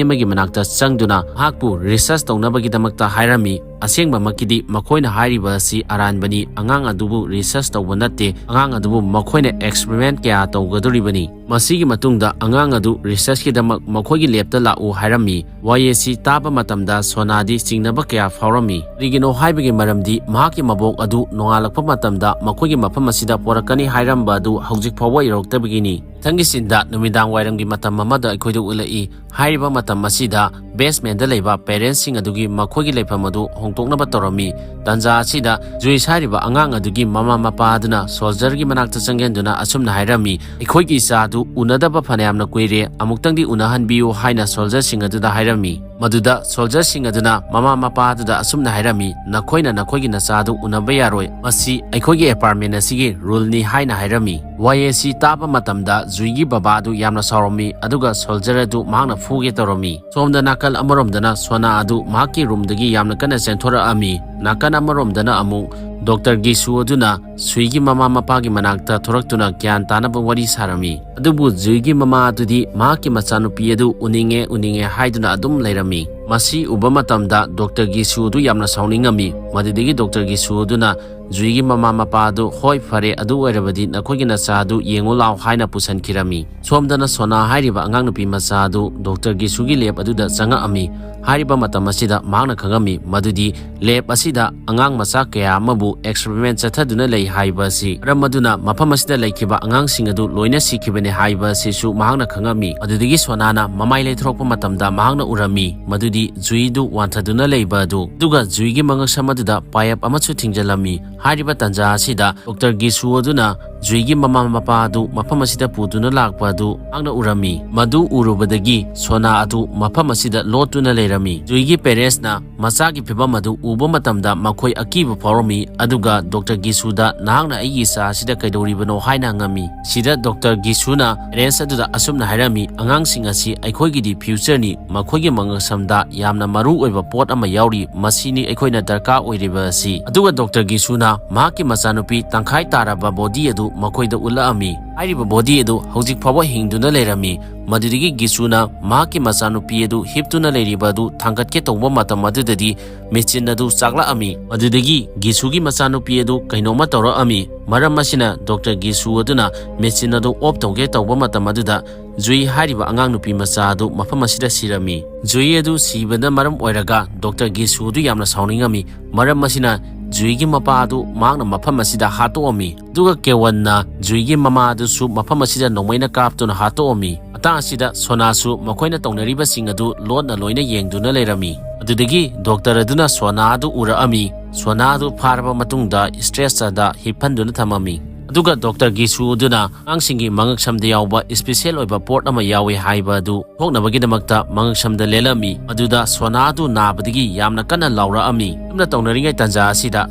ꯑꯃꯒꯤ ꯃꯅꯥꯛꯇ ꯆꯪꯗꯨꯅ ꯃꯍꯥꯛꯄꯨ research ꯇꯧꯅꯕꯒꯤꯗꯃꯛꯇ ꯍꯥꯏꯔꯝꯃꯤ꯫ ꯑꯁꯦꯡꯕꯃꯛꯀꯤꯗꯤ ꯃꯈꯣꯏꯅ ꯍꯥꯏꯔꯤꯕ ꯑꯁꯤ ꯑꯔꯥꯟꯕꯅꯤ꯫ ꯑꯉꯥꯡ ꯑꯗꯨꯕꯨ research ꯇꯧꯕ ꯅꯠꯇꯦ, ꯑꯉꯥꯡ ꯑꯗꯨꯕꯨ ꯃꯈꯣꯏꯅ experiment ꯀꯌꯥ ꯇꯧꯒꯗꯧꯔꯤꯕꯅꯤ꯫ ꯃꯁꯤꯒꯤ ꯃꯇꯨꯡꯗ ꯑꯉꯥꯡ ꯑꯗꯨ research ꯀꯤꯗꯃꯛ ꯃꯈꯣꯏꯒꯤ lab ꯇ ꯂꯥꯛꯎ ꯍꯥꯏꯔꯝꯃꯤ꯫ ꯋꯥꯌꯦꯜꯁꯤ ꯇꯥꯕ ꯃꯇꯝꯗ ꯁꯣꯅꯥꯗꯤ ꯆꯤꯡꯅꯕ ꯀꯌꯥ ꯐꯥꯎꯔꯝꯃꯤ꯫ ꯀꯔꯤꯒꯤꯅꯣ ꯍꯥꯏꯕꯒꯤ ꯃꯔꯝꯗꯤ ꯃꯍꯥꯛꯀꯤ ꯃꯕꯣꯛ ꯑꯗꯨ ꯅꯣꯡꯉꯥꯜꯂꯛꯄ ꯃꯇꯝꯗ ꯃꯈꯣꯏꯒꯤ ꯃꯐꯝ ꯑꯁꯤꯗ ꯄꯣꯔꯛꯀꯅꯤ ꯍꯥꯏꯔꯝꯕ ꯑꯗꯨ ꯍꯧꯖꯤꯛ ꯐꯥꯎꯕ ꯌꯧꯔꯛꯇꯕꯒꯤꯅꯤ꯫ ꯃꯊꯪꯒꯤ scene ꯗ ꯅꯨꯃꯤꯗꯥꯡ ꯋꯥꯏꯔꯝꯒꯤ ꯃꯇꯝ ꯑꯃꯗ ꯑꯩꯈꯣꯏꯗ ꯎꯠꯂꯛꯏ꯫ ꯍꯥꯏꯔꯤꯕ ꯃꯇꯝ ꯑꯁꯤꯗ basement ꯇ ꯂꯩꯕ parents ꯁꯤꯡ ꯑꯗꯨꯒꯤ ꯃꯈꯣꯏꯒꯤ ꯂꯩꯐꯝ ꯑꯗꯨ ꯍꯣꯡꯗꯣꯛꯅꯕ ꯇꯧꯔꯝꯃꯤ꯫ ꯇꯥꯟꯖꯥ ꯑꯁꯤꯗ ꯖꯨꯏꯁ ꯍꯥꯏꯔꯤꯕ ꯑꯉꯥꯡ ꯑꯗꯨꯒꯤ ꯃꯃꯥ ꯃꯄꯥ ꯑꯗꯨꯅ soldier ꯒꯤ ꯃꯅꯥꯛꯇ ꯆꯪꯁꯤꯟꯗꯨꯅ ꯑꯁꯨꯝꯅ ꯍꯥꯏꯔꯝꯃꯤ, "ꯑꯩꯈꯣꯏꯒꯤ ꯏꯆꯥ ꯑꯗꯨ ꯎꯅꯗꯕ ꯐꯅꯌꯥꯝꯅ ꯀꯨꯏꯔꯦ, ꯑꯃꯨꯛꯇꯪꯗꯤ ꯎꯅꯍꯟꯕꯤꯌꯨ" ꯍꯥꯏꯅ soldier ꯁꯤꯡ ꯑꯗꯨꯗ ꯍꯥꯏꯔꯝꯃꯤ꯫ ꯃꯗꯨꯗ soldier ꯁꯤꯡ ꯑꯗꯨꯅ ꯃꯃꯥ ꯃꯄꯥ ꯑꯗꯨꯗ ꯑꯁꯨꯝꯅ ꯍꯥꯏꯔꯝꯃꯤ, "ꯅꯈꯣꯏꯅ ꯅꯈꯣꯏꯒꯤ ꯅꯆꯥ ꯑꯗꯨ ꯎꯅꯕ ꯌꯥꯔꯣꯏ, ꯃꯁꯤ ꯑꯩꯈꯣꯏꯒꯤ apartment ꯑꯁꯤꯒꯤ rule ꯅꯤ" ꯍꯥꯏꯅ ꯍꯥꯏꯔꯝꯃꯤ꯫ ꯋꯥꯌꯦꯜꯁꯤ ꯇꯥꯕ ꯃꯇꯝꯗ ꯖꯨꯏꯒꯤ ꯕꯕꯥ ꯑꯗꯨ ꯌꯥꯝꯅ ꯁꯥꯎꯔꯝꯃꯤ, ꯑꯗꯨꯒ soldier ꯑꯗꯨ ꯃꯍꯥꯛꯅ ꯐꯨꯒꯦ ꯇꯧꯔꯝꯃꯤ꯫ ꯁꯣꯝꯗ ꯅꯥꯀꯜ ꯑꯃꯔꯣꯝꯗꯅ ꯁꯣꯅꯥ ꯑꯗꯨ ꯃꯍꯥꯛꯀꯤ room ꯗꯒꯤ ꯌꯥꯝꯅ ꯀꯟꯅ ꯆꯦꯟꯊꯣꯔꯛꯑꯝꯃꯤ꯫ ꯅꯥꯀꯜ ꯑꯃꯔꯣꯝꯗꯅ ꯑꯃꯨꯛ doctor ꯒꯤꯁꯨ ꯑꯗꯨꯅ ꯖꯨꯏꯒꯤ ꯃꯃꯥ ꯃꯄꯥꯒꯤ ꯃꯅꯥꯛꯇ ꯊꯣꯔꯛꯇꯨꯅ ꯒ꯭ꯌꯥꯟ ꯇꯥꯅꯕ ꯋꯥꯔꯤ ꯁꯥꯔꯝꯃꯤ꯫ ꯑꯗꯨꯕꯨ ꯖꯨꯏꯒꯤ ꯃꯃꯥ ꯑꯗꯨꯗꯤ ꯃꯍꯥꯛꯀꯤ ꯃꯆꯥꯅꯨꯄꯤ ꯑꯗꯨ ꯎꯅꯤꯡꯉꯦ, ꯎꯅꯤꯡꯉꯦ ꯍꯥꯏꯗꯨꯅ ꯑꯗꯨꯝ ꯂꯩꯔꯝꯃꯤ꯫ ꯃꯁꯤ ꯎꯕ ꯃꯇꯝꯗ doctor ꯒꯤꯁꯨ ꯑꯗꯨ ꯌꯥꯝꯅ ꯁꯥꯎꯅꯤꯡꯉꯝꯃꯤ꯫ ꯃꯗꯨꯗꯒꯤ doctor ꯒꯤꯁꯨ ꯑꯗꯨꯅ ꯖꯨꯏꯒꯤ ꯃꯃꯥ ꯃꯄꯥ ꯑꯗꯨ, "ꯍꯣꯏ, ꯐꯔꯦ, ꯑꯗꯨ ꯑꯣꯏꯔꯕꯗꯤ ꯅꯈꯣꯏꯒꯤ ꯅꯆꯥ ꯑꯗꯨ ꯌꯦꯡꯉꯨ ꯂꯥꯎ" ꯍꯥꯏꯅ ꯄꯨꯁꯤꯟꯈꯤꯔꯝꯃꯤ꯫ ꯁꯣꯝꯗꯅ ꯁꯣꯅꯥ ꯍꯥꯏꯔꯤꯕ ꯑꯉꯥꯡ ꯅꯨꯄꯤ ꯃꯆꯥ ꯑꯗꯨ doctor ꯒꯤꯁꯨꯒꯤ lab ꯑꯗꯨꯗ ꯆꯪꯉꯛꯑꯝꯃꯤ꯫ ꯍꯥꯏꯔꯤꯕ ꯃꯇꯝ ꯑꯁꯤꯗ ꯃꯍꯥꯛꯅ ꯈꯪꯉꯝꯃꯤ ꯃꯗꯨꯗꯤ lab ꯑꯁꯤꯗ ꯑꯉꯥꯡ ꯃꯆꯥ ꯀꯌꯥ ꯑꯃꯕꯨ experiment ꯆꯠꯊꯗꯨꯅ ꯂꯩ ꯍꯥꯏꯕ ꯑꯁꯤ, ꯃꯔꯝ ꯑꯗꯨꯅ ꯃꯐꯝ ꯑꯁꯤꯗ ꯂꯩꯈꯤꯕ ꯑꯉꯥꯡꯁꯤꯡ ꯑꯗꯨ ꯂꯣꯏꯅ ꯁꯤꯈꯤꯕꯅꯤ ꯍꯥꯏꯕ ꯑꯁꯤꯁꯨ ꯃꯍꯥꯛꯅ ꯈꯪꯉꯝꯃꯤ꯫ ꯑꯗꯨꯗꯒꯤ ꯁꯣꯅꯥꯅ ꯃꯃꯥꯏ ꯂꯩꯊꯣꯔꯛꯄ ꯃꯇꯝꯗ ꯃꯍꯥꯛꯅ ꯎꯔꯝꯃꯤ ꯃꯗꯨꯗꯤ ꯖꯨꯏꯗꯨ ꯋꯥꯟꯊꯗꯨꯅ ꯂꯩꯕ ꯑꯗꯨ, ꯑꯗꯨꯒ ꯖꯨꯏꯒꯤ ꯃꯉꯛꯁꯝ ꯑꯗꯨꯗ ꯄꯥꯌꯦꯞ ꯑꯃꯁꯨ ꯊꯤꯡꯖꯤꯜꯂꯝꯃꯤ꯫ ꯍꯥꯏꯔꯤꯕ ꯇꯥꯟꯖꯥ ꯑꯁꯤꯗ doctor ꯒꯤꯁꯨ ꯑꯗꯨꯅ ꯖꯨꯏꯒꯤ ꯃꯃꯥ ꯃꯄꯥ ꯑꯗꯨ ꯃꯐꯝ ꯑꯁꯤꯗ ꯄꯨꯗꯨꯅ ꯂꯥꯛꯄ ꯑꯗꯨ ꯃꯍꯥꯛꯅ ꯎꯔꯝꯃꯤ꯫ ꯃꯗꯨ ꯎꯔꯨꯕꯗꯒꯤ ꯁꯣꯅꯥ ꯑꯗꯨ ꯃꯐꯝ ꯑꯁꯤꯗ ꯂꯣꯠꯇꯨꯅ ꯂꯩꯔꯝꯃꯤ꯫ ꯖꯨꯏꯒꯤ parents ꯅ ꯃꯆꯥꯒꯤ ꯐꯤꯚꯝ ꯑꯗꯨ ꯎꯕ ꯃꯇꯝꯗ ꯃꯈꯣꯏ ꯑꯀꯤꯕ ꯐꯥꯎꯔꯝꯃꯤ, ꯑꯗꯨꯒ doctor ꯒꯤꯁꯨꯗ, "ꯅꯍꯥꯛꯅ ꯑꯩꯒꯤ ꯏꯆꯥ ꯑꯁꯤꯗ ꯀꯩꯗꯧꯔꯤꯕꯅꯣ?" ꯍꯥꯏꯅ ꯍꯪꯉꯝꯃꯤ꯫ ꯁꯤꯗ doctor ꯒꯤꯁꯨꯅ parents ꯑꯗꯨꯗ ꯑꯁꯨꯝꯅ ꯍꯥꯏꯔꯝꯃꯤ, "ꯑꯉꯥꯡꯁꯤꯡ ꯑꯁꯤ ꯑꯩꯈꯣꯏꯒꯤꯗꯤ future ꯅꯤ, ꯃꯈꯣꯏꯒꯤ ꯃꯉꯛꯁꯝꯗ ꯌꯥꯝꯅ ꯃꯔꯨ ꯑꯣꯏꯕ ꯄꯣꯠ ꯑꯃ ꯌꯥꯎꯔꯤ, ꯃꯁꯤꯅꯤ ꯑꯩꯈꯣꯏꯅ ꯗꯔꯀꯥꯔ ꯑꯣꯏꯔꯤꯕ ꯑꯁꯤ"꯫ ꯑꯗꯨꯒ doctor ꯒꯤꯁꯨꯅ ꯃꯍꯥꯛꯀꯤ ꯃꯆꯥꯅꯨꯄꯤ ꯇꯪꯈꯥꯏ ꯇꯥꯔꯕ body ꯑꯗꯨ ꯃꯈꯣꯏꯗ ꯎꯠꯂꯛꯑꯝꯃꯤ꯫ ꯍꯥꯏꯔꯤꯕ body ꯑꯗꯨ ꯍꯧꯖꯤꯛ ꯐꯥꯎꯕ ꯍꯤꯡꯗꯨꯅ ꯂꯩꯔꯝꯃꯤ꯫ ꯃꯗꯨꯗꯒꯤ ꯒꯤꯁꯨꯅ ꯃꯍꯥꯛꯀꯤ ꯃꯆꯥꯅꯨꯄꯤ ꯑꯗꯨ ꯍꯤꯞꯇꯨꯅ ꯂꯩꯔꯤꯕ ꯑꯗꯨ ꯊꯥꯡꯒꯠꯀꯦ ꯇꯧꯕ ꯃꯇꯝ ꯑꯗꯨꯗꯗꯤ ꯃꯦꯆꯤꯟ ꯑꯗꯨ ꯆꯥꯛꯂꯛꯑꯝꯃꯤ꯫ ꯃꯗꯨꯗꯒꯤ ꯒꯤꯁꯨꯒꯤ ꯃꯆꯥꯅꯨꯄꯤ ꯑꯗꯨ ꯀꯩꯅꯣꯝꯃ ꯇꯧꯔꯛꯑꯝꯃꯤ꯫ ꯃꯔꯝ ꯑꯁꯤꯅ ꯗꯣꯛꯇꯔ ꯒꯤꯁꯨ ꯑꯗꯨꯅ ꯃꯦꯆꯤꯟ ꯑꯗꯨ off ꯇꯧꯒꯦ ꯇꯧꯕ ꯃꯇꯝ ꯑꯗꯨꯗ ꯖꯨꯏ ꯍꯥꯏꯔꯤꯕ ꯑꯉꯥꯡ ꯅꯨꯄꯤ ꯃꯆꯥ ꯑꯗꯨ ꯃꯐꯝ ꯑꯁꯤꯗ ꯁꯤꯔꯝꯃꯤ꯫ ꯖꯨꯏ ꯑꯗꯨ ꯁꯤꯕꯅ ꯃꯔꯝ ꯑꯣꯏꯔꯒ ꯗꯣꯛꯇꯔ ꯒꯤꯁꯨ ꯑꯗꯨ ꯌꯥꯝꯅ ꯁꯥꯎꯅꯤꯡꯉꯝꯃꯤ꯫ ꯃꯔꯝ ꯑꯁꯤꯅ ꯖꯨꯏꯒꯤ ꯃꯄꯥ ꯑꯗꯨ ꯃꯍꯥꯛꯅ ꯃꯐꯝ ꯑꯁꯤꯗ ꯍꯥꯠꯇꯣꯛꯑꯝꯃꯤ꯫ ꯑꯗꯨꯒ ꯀꯦꯋꯟꯅ ꯖꯨꯏꯒꯤ ꯃꯃꯥ ꯑꯗꯨꯁꯨ ꯃꯐꯝ ꯑꯁꯤꯗ ꯅꯣꯡꯃꯩꯅ ꯀꯥꯞꯇꯨꯅ ꯍꯥꯠꯇꯣꯛꯑꯝꯃꯤ꯫ ꯃꯇꯥꯡ ꯑꯁꯤꯗ ꯁꯣꯅꯥꯁꯨ ꯃꯈꯣꯏꯅ ꯇꯧꯅꯔꯤꯕꯁꯤꯡ ꯑꯗꯨ ꯂꯣꯠꯅ ꯂꯣꯏꯅ ꯌꯦꯡꯗꯨꯅ ꯂꯩꯔꯝꯃꯤ꯫ ꯑꯗꯨꯗꯒꯤ ꯗꯣꯛꯇꯔ ꯑꯗꯨꯅ ꯁꯣꯅꯥ ꯑꯗꯨ ꯎꯔꯛꯑꯝꯃꯤ꯫ ꯁꯣꯅꯥ ꯑꯗꯨ ꯐꯥꯔꯕ ꯃꯇꯨꯡꯗ stretcher ꯗ ꯍꯤꯞꯍꯟꯗꯨꯅ ꯊꯝꯃꯝꯃꯤ꯫ ꯑꯗꯨꯒ ꯗꯣꯛꯇꯔ ꯒꯤꯁꯨ ꯑꯗꯨꯅ ꯑꯉꯥꯡꯁꯤꯡꯒꯤ ꯃꯉꯛꯁꯝꯗ ꯌꯥꯎꯕ special ꯑꯣꯏꯕ ꯄꯣꯠ ꯑꯃ ꯌꯥꯎꯏ ꯍꯥꯏꯕ ꯑꯗꯨ ꯊꯣꯛꯅꯕꯒꯤꯗꯃꯛꯇ ꯃꯉꯛꯁꯝꯗ ꯂꯦꯜꯂꯝꯃꯤ꯫ ꯑꯗꯨꯗ ꯁꯣꯅꯥ ꯑꯗꯨ ꯅꯥꯕꯗꯒꯤ ꯌꯥꯝꯅ ꯀꯟꯅ ꯂꯥꯎꯔꯛꯑꯝꯃꯤ꯫ ꯑꯁꯨꯝꯅ ꯇꯧꯅꯔꯤꯉꯩ ꯇꯥꯟꯖꯥ ꯑꯁꯤꯗ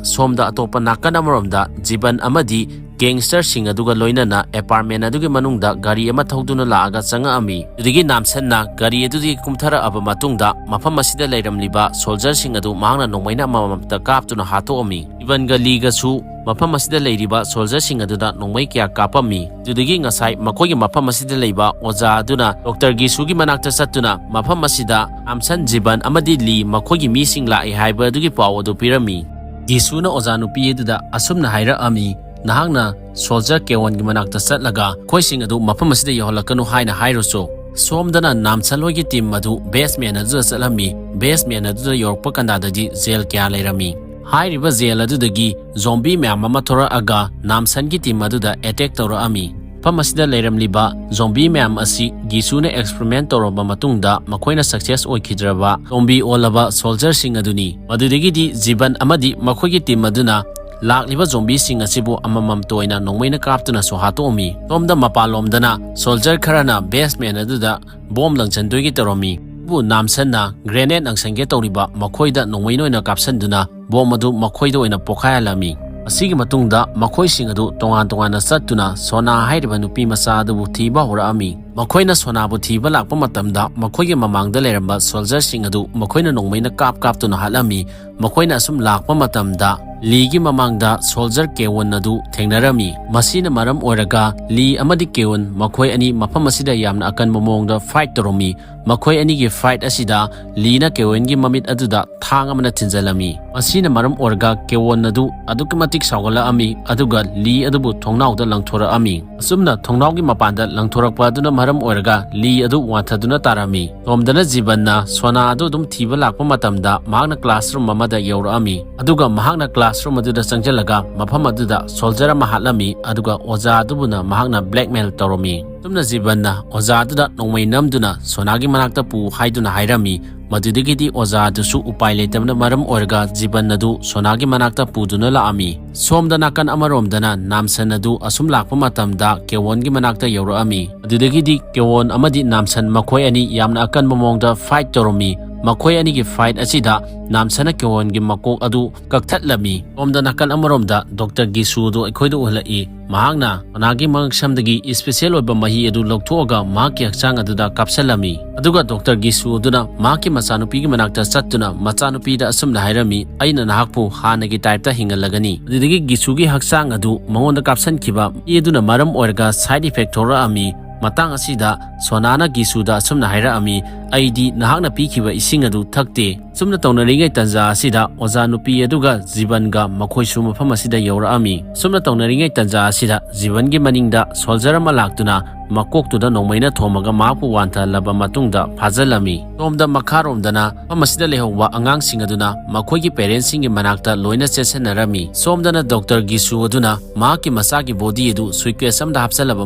ꯁꯣꯝꯗ ꯑꯇꯣꯞꯄ ꯅꯥꯀꯟ ꯑꯃꯔꯣꯝꯗ ꯖꯤꯕꯟ ꯑꯃꯗꯤ gangster ꯁꯤꯡ ꯑꯗꯨꯒ ꯂꯣꯏꯅꯅ apartment ꯑꯗꯨꯒꯤ ꯃꯅꯨꯡꯗ ꯒꯥꯔꯤ ꯑꯃ ꯊꯧꯗꯨꯅ ꯂꯥꯛꯑꯒ ꯆꯪꯉꯛꯑꯝꯃꯤ꯫ ꯑꯗꯨꯗꯒꯤ ꯅꯥꯝꯁꯟꯅ ꯒꯥꯔꯤ ꯑꯗꯨꯗꯒꯤ ꯀꯨꯝꯊꯔꯛꯑꯕ ꯃꯇꯨꯡꯗ ꯃꯐꯝ ꯑꯁꯤꯗ ꯂꯩꯔꯝꯂꯤꯕ soldier ꯁꯤꯡ ꯑꯗꯨ ꯃꯍꯥꯛꯅ ꯅꯣꯡꯃꯩꯅ ꯑꯃꯃꯝꯇ ꯀꯥꯞꯇꯨꯅ ꯍꯥꯠꯇꯣꯛꯑꯝꯃꯤ꯫ ꯖꯤꯕꯟꯒ ꯂꯤꯒꯁꯨ ꯃꯐꯝ ꯑꯁꯤꯗ ꯂꯩꯔꯤꯕ soldier ꯁꯤꯡ ꯑꯗꯨꯗ ꯅꯣꯡꯃꯩ ꯀꯌꯥ ꯀꯥꯞꯄꯝꯃꯤ꯫ ꯑꯗꯨꯗꯒꯤ ꯉꯁꯥꯏ ꯃꯈꯣꯏꯒꯤ ꯃꯐꯝ ꯑꯁꯤꯗ ꯂꯩꯕ ꯑꯣꯖꯥ ꯑꯗꯨꯅ ꯗꯣꯛꯇꯔ ꯒꯤꯁꯨꯒꯤ ꯃꯅꯥꯛꯇ ꯆꯠꯇꯨꯅ ꯃꯐꯝ ꯑꯁꯤꯗ ꯅꯥꯝꯁꯟ, ꯖꯤꯕꯟ ꯑꯃꯗꯤ ꯂꯤ ꯃꯈꯣꯏꯒꯤ ꯃꯤꯁꯤꯡ ꯂꯥꯛꯏ ꯍꯥꯏꯕ ꯑꯗꯨꯒꯤ ꯄꯥꯎ ꯑꯗꯨ ꯄꯤꯔꯝꯃꯤ꯫ ꯒꯤꯁꯨꯅ ꯑꯣꯖꯥ ꯅꯨꯄꯤ ꯑꯗꯨꯗ ꯑꯁꯨꯝꯅ ꯍꯥꯏꯔꯛꯑꯝꯃꯤ, "ꯅꯍꯥꯛꯅ soldier ꯀꯦꯋꯟꯒꯤ ꯃꯅꯥꯛꯇ ꯆꯠꯂꯒ ꯃꯈꯣꯏꯁꯤꯡ ꯑꯗꯨ ꯃꯐꯝ ꯑꯁꯤꯗ ꯌꯧꯍꯜꯂꯛꯀꯅꯨ ꯍꯥꯏꯅ ꯍꯥꯏꯔꯨꯆꯣ꯫" ꯁꯣꯝꯗꯅ ꯅꯥꯝꯁꯟ ꯍꯣꯏꯒꯤ team ꯑꯗꯨ basement ꯑꯗꯨꯗ ꯆꯠꯂꯝꯃꯤ꯫ Basement ꯑꯗꯨꯗ ꯌꯧꯔꯛꯄ ꯀꯥꯟꯗꯗꯤ jail ꯀꯌꯥ ꯂꯩꯔꯝꯃꯤ꯫ ꯍꯥꯏꯔꯤꯕ jail ꯑꯗꯨꯗꯒꯤ zombie ꯃꯌꯥꯝ ꯑꯃ ꯊꯣꯔꯛꯑꯒ ꯅꯥꯝꯁꯟꯒꯤ team ꯑꯗꯨꯗ attack ꯇꯧꯔꯛꯑꯝꯃꯤ꯫ ꯃꯐꯝ ꯑꯁꯤꯗ ꯂꯩꯔꯝꯂꯤꯕ zombie ꯃꯌꯥꯝ ꯑꯁꯤ ꯒꯤꯁꯨꯅ experiment ꯇꯧꯔꯕ ꯃꯇꯨꯡꯗ ꯃꯈꯣꯏꯅ success ꯑꯣꯏꯈꯤꯗ꯭ꯔꯕ zombie ꯑꯣꯜꯂꯕ soldier ꯁꯤꯡ ꯑꯗꯨꯅꯤ꯫ ꯃꯗꯨꯗꯒꯤꯗꯤ ꯖꯤꯕꯟ ꯑꯃꯗꯤ ꯃꯈꯣꯏꯒꯤ team ꯑꯗꯨꯅ ꯂꯥꯛꯂꯤꯕ zombie ꯁꯤꯡ ꯑꯁꯤꯕꯨ ꯑꯃꯃꯝꯇ ꯑꯣꯏꯅ ꯅꯣꯡꯃꯩꯅ ꯀꯥꯞꯇꯨꯅꯁꯨ ꯍꯥꯠꯇꯣꯛꯑꯝꯃꯤ꯫ ꯁꯣꯝꯗ ꯃꯄꯥꯟꯂꯣꯝꯗꯅ soldier ꯈꯔꯅ basement ꯑꯗꯨꯗ bomb ꯂꯪꯁꯟꯗꯣꯏꯒꯤ ꯇꯧꯔꯝꯃꯤ꯫ ꯑꯗꯨꯕꯨ ꯅꯥꯝꯁꯟꯅ grenade ꯂꯪꯁꯟꯒꯦ ꯇꯧꯔꯤꯕ ꯃꯈꯣꯏꯗ ꯅꯣꯡꯃꯩꯅ ꯑꯣꯏꯅ ꯀꯥꯞꯁꯟꯗꯨꯅ bomb ꯑꯗꯨ ꯃꯈꯣꯏꯗ ꯑꯣꯏꯅ ꯄꯣꯈꯥꯏꯍꯜꯂꯝꯃꯤ꯫ ꯑꯁꯤꯒꯤ ꯃꯇꯨꯡꯗ ꯃꯈꯣꯏꯁꯤꯡ ꯑꯗꯨ ꯇꯣꯉꯥꯟ ꯇꯣꯉꯥꯟꯅ ꯆꯠꯇꯨꯅ ꯁꯣꯅꯥ ꯍꯥꯏꯔꯤꯕ ꯅꯨꯄꯤ ꯃꯆꯥ ꯑꯗꯨꯕꯨ ꯊꯤꯕ ꯍꯧꯔꯛꯑꯝꯃꯤ꯫ ꯃꯈꯣꯏꯅ ꯁꯣꯅꯥꯕꯨ ꯊꯤꯕ ꯂꯥꯛꯄ ꯃꯇꯝꯗ ꯃꯈꯣꯏꯒꯤ ꯃꯃꯥꯡꯗ ꯂꯩꯔꯝꯕ soldier ꯁꯤꯡ ꯑꯗꯨ ꯃꯈꯣꯏꯅ ꯅꯣꯡꯃꯩꯅ ꯀꯥꯞ ꯀꯥꯞꯇꯨꯅ ꯍꯥꯠꯂꯝꯃꯤ꯫ ꯃꯈꯣꯏꯅ ꯑꯁꯨꯝ ꯂꯥꯛꯄ ꯃꯇꯝꯗ ꯂꯤꯒꯤ ꯃꯃꯥꯡꯗ ꯁꯣꯜꯖꯔ ꯀꯦꯋꯣꯟ ꯑꯗꯨ ꯊꯦꯡꯅꯔꯝꯃꯤ꯫ ꯃꯁꯤꯅ ꯃꯔꯝ ꯑꯣꯏꯔꯒ ꯂꯤ ꯑꯃꯗꯤ ꯀꯦꯋꯣꯟ ꯃꯈꯣꯏ ꯑꯅꯤ ꯃꯐꯝ ꯑꯁꯤꯗ ꯌꯥꯝꯅ ꯑꯀꯟꯕ ꯃꯑꯣꯡꯗ ꯐꯥꯏꯠ ꯇꯧꯔꯝꯃꯤ꯫ ꯃꯈꯣꯏ ꯑꯅꯤꯒꯤ ꯐꯥꯏꯠ ꯑꯁꯤꯗ ꯂꯤꯅ ꯀꯦꯋꯣꯟꯒꯤ ꯃꯃꯤꯠ ꯑꯗꯨꯗ ꯊꯥꯡ ꯑꯃꯅ ꯊꯤꯟꯖꯜꯂꯝꯃꯤ꯫ ꯃꯁꯤꯅ ꯃꯔꯝ ꯑꯣꯏꯔꯒ ꯀꯦꯋꯣꯟ ꯑꯗꯨ ꯑꯗꯨꯛꯀꯤ ꯃꯇꯤꯛ ꯁꯥꯎꯒꯠꯂꯛꯑꯝꯃꯤ, ꯑꯗꯨꯒ ꯂꯤ ꯑꯗꯨꯕꯨ ꯊꯣꯡꯅꯥꯎꯗ ꯂꯪꯊꯣꯔꯛꯑꯝꯃꯤ꯫ ꯑꯁꯨꯝꯅ ꯊꯣꯡꯅꯥꯎꯒꯤ ꯃꯄꯥꯟꯗ ꯂꯪꯊꯣꯔꯛꯄ ꯑꯗꯨꯅ ꯃꯔꯝ ꯑꯣꯏꯔꯒ ꯂꯤ ꯑꯗꯨ ꯋꯥꯟꯊꯗꯨꯅ ꯇꯥꯔꯝꯃꯤ꯫ ꯁꯣꯝꯗꯅ ꯖꯤꯕꯟꯅ ꯁꯣꯅꯥ ꯑꯗꯨ ꯑꯗꯨꯝ ꯊꯤꯕ ꯂꯥꯛꯄ ꯃꯇꯝꯗ ꯃꯍꯥꯛꯅ ꯀ꯭ꯂꯥꯁꯔꯨꯝ ꯑꯃꯗ ꯌꯧꯔꯛꯑꯝꯃꯤ꯫ ꯑꯗꯨꯒ ꯃꯍꯥꯛꯅ ꯀ꯭ꯂꯥꯁꯔꯨꯝ ꯑꯗꯨꯗ ꯆꯪꯁꯤꯜꯂꯒ ꯃꯐꯝ ꯑꯗꯨꯗ ꯁꯣꯜꯖꯔ ꯑꯃ ꯍꯥꯠꯂꯝꯃꯤ, ꯑꯗꯨꯒ ꯑꯣꯖꯥ ꯑꯗꯨꯕꯨꯅ ꯃꯍꯥꯛꯅ ꯕ꯭ꯂꯦꯛꯃꯦꯜ ꯇꯧꯔꯝꯃꯤ꯫ ꯑꯁꯨꯝꯅ ꯖꯤꯕꯟꯅ ꯑꯣꯖꯥ ꯑꯗꯨꯗ ꯅꯣꯡꯃꯩ ꯅꯝꯗꯨꯅ ꯁꯣꯅꯥꯒꯤ ꯃꯅꯥꯛꯇ ꯄꯨ ꯍꯥꯏꯗꯨꯅ ꯍꯥꯏꯔꯝꯃꯤ꯫ ꯃꯗꯨꯗꯒꯤꯗꯤ ꯑꯣꯖꯥ ꯑꯗꯨꯁꯨ ꯎꯄꯥꯏ ꯂꯩꯇꯕꯅ ꯃꯔꯝ ꯑꯣꯏꯔꯒ ꯖꯤꯕꯟ ꯑꯗꯨ ꯁꯣꯅꯥꯒꯤ ꯃꯅꯥꯛꯇ ꯄꯨꯗꯨꯅ ꯂꯥꯛꯑꯝꯃꯤ꯫ ꯁꯣꯝꯗ ꯅꯥꯀꯟ ꯑꯃꯔꯣꯝꯗꯅ ꯅꯥꯝꯁꯟ ꯑꯗꯨ ꯑꯁꯨꯝ ꯂꯥꯛꯄ ꯃꯇꯝꯗ ꯀꯦꯋꯣꯟꯒꯤ ꯃꯅꯥꯛꯇ ꯌꯧꯔꯛꯑꯝꯃꯤ꯫ ꯑꯗꯨꯗꯒꯤꯗꯤ ꯀꯦꯋꯣꯟ ꯑꯃꯗꯤ ꯅꯥꯝꯁꯟ ꯃꯈꯣꯏ ꯑꯅꯤ ꯌꯥꯝꯅ ꯑꯀꯟꯕ ꯃꯑꯣꯡꯗ ꯐꯥꯏꯠ ꯇꯧꯔꯝꯃꯤ꯫ ꯃꯈꯣꯏ ꯑꯅꯤꯒꯤ ꯐꯥꯏꯠ ꯑꯁꯤꯗ ꯅꯥꯝꯁꯟꯅ ꯀꯦꯋꯣꯟꯒꯤ ꯃꯀꯣꯛ ꯑꯗꯨ ꯀꯛꯊꯠꯂꯝꯃꯤ꯫ ꯁꯣꯝꯗ ꯅꯥꯀꯟ ꯑꯃꯔꯣꯝꯗ ꯗꯣꯛꯇꯔ ꯒꯤꯁꯨ ꯑꯗꯨ ꯑꯩꯈꯣꯏꯗ ꯎꯍꯜꯂꯛꯏ꯫ ꯃꯍꯥꯛꯅ ꯁꯣꯅꯥꯒꯤ ꯃꯉꯛꯁꯝꯗꯒꯤ ꯏꯁꯄꯤꯁꯦꯜ ꯑꯣꯏꯕ ꯃꯍꯤ ꯑꯗꯨ ꯂꯧꯊꯣꯛꯑꯒ ꯃꯍꯥꯛꯀꯤ ꯍꯛꯆꯥꯡ ꯑꯗꯨꯗ ꯀꯥꯞꯁꯤꯜꯂꯝꯃꯤ꯫ ꯑꯗꯨꯒ ꯗꯣꯛꯇꯔ ꯒꯤꯁꯨ ꯑꯗꯨꯅ ꯃꯍꯥꯛꯀꯤ ꯃꯆꯥꯅꯨꯄꯤꯒꯤ ꯃꯅꯥꯛꯇ ꯆꯠꯇꯨꯅ ꯃꯆꯥꯅꯨꯄꯤꯗ ꯑꯁꯨꯝꯅ ꯍꯥꯏꯔꯝꯃꯤ, "ꯑꯩꯅ ꯅꯍꯥꯛꯄꯨ ꯍꯥꯟꯅꯒꯤ ꯇꯥꯏꯞꯇ ꯍꯤꯡꯍꯜꯂꯒꯅꯤ꯫" ꯑꯗꯨꯗꯒꯤ ꯒꯤꯁꯨꯒꯤ ꯍꯛꯆꯥꯡ ꯑꯗꯨ ꯃꯉꯣꯟꯗ ꯀꯥꯞꯁꯤꯟꯈꯤꯕ ꯏ ꯑꯗꯨꯅ ꯃꯔꯝ ꯑꯣꯏꯔꯒ ꯁꯥꯏꯠ ꯏꯐꯦꯛ ꯊꯣꯛꯂꯛꯑꯝꯃꯤ꯫ ꯃꯇꯥꯡ ꯑꯁꯤꯗ ꯁꯣꯅꯥꯅ ꯒꯤꯁꯨꯗ ꯑꯁꯨꯝꯅ ꯍꯥꯏꯔꯛꯑꯝꯃꯤ, "ꯑꯩꯗꯤ ꯅꯍꯥꯛꯅ ꯄꯤꯈꯤꯕ ꯏꯁꯤꯡ ꯑꯗꯨ ꯊꯛꯇꯦ꯫" ꯁꯨꯝꯅ ꯇꯧꯅꯔꯤꯉꯩ ꯇꯟꯖꯥ ꯑꯁꯤꯗ ꯑꯣꯖꯥ ꯅꯨꯄꯤ ꯑꯗꯨꯒ ꯖꯤꯕꯟꯒ ꯃꯈꯣꯏꯁꯨ ꯃꯐꯝ ꯑꯁꯤꯗ ꯌꯧꯔꯛꯑꯝꯃꯤ꯫ ꯁꯨꯝꯅ ꯇꯧꯅꯔꯤꯉꯩ ꯇꯟꯖꯥ ꯑꯁꯤꯗ ꯖꯤꯕꯟꯒꯤ ꯃꯅꯤꯡꯗ ꯁꯣꯜꯖꯔ ꯑꯃ ꯂꯥꯛꯇꯨꯅ ꯃꯀꯣꯛꯇꯨꯗ ꯅꯣꯡꯃꯩꯅ ꯊꯣꯝꯃꯒ ꯃꯍꯥꯛꯄꯨ ꯋꯥꯟꯊꯍꯜꯂꯕ ꯃꯇꯨꯡꯗ ꯐꯥꯖꯤꯜꯂꯝꯃꯤ꯫ ꯁꯣꯝꯗ ꯃꯈꯥꯔꯣꯝꯗꯅ ꯃꯐꯝ ꯑꯁꯤꯗ ꯂꯩꯍꯧꯕ ꯑꯉꯥꯡꯁꯤꯡ ꯑꯗꯨꯅ ꯃꯈꯣꯏꯒꯤ ꯄꯦꯔꯦꯟꯁꯁꯤꯡꯒꯤ ꯃꯅꯥꯛꯇ ꯂꯣꯏꯅ ꯆꯦꯟꯁꯤꯟꯅꯔꯝꯃꯤ꯫ ꯁꯣꯝꯗꯅ ꯗꯣꯛꯇꯔ ꯒꯤꯁꯨ ꯑꯗꯨꯅ ꯃꯍꯥꯛꯀꯤ ꯃꯆꯥꯒꯤ ꯕꯣꯗꯤ ꯑꯗꯨ ꯁꯨꯏꯀꯦꯁ ꯑꯃꯗ ꯍꯥꯞꯆꯤꯜꯂꯕ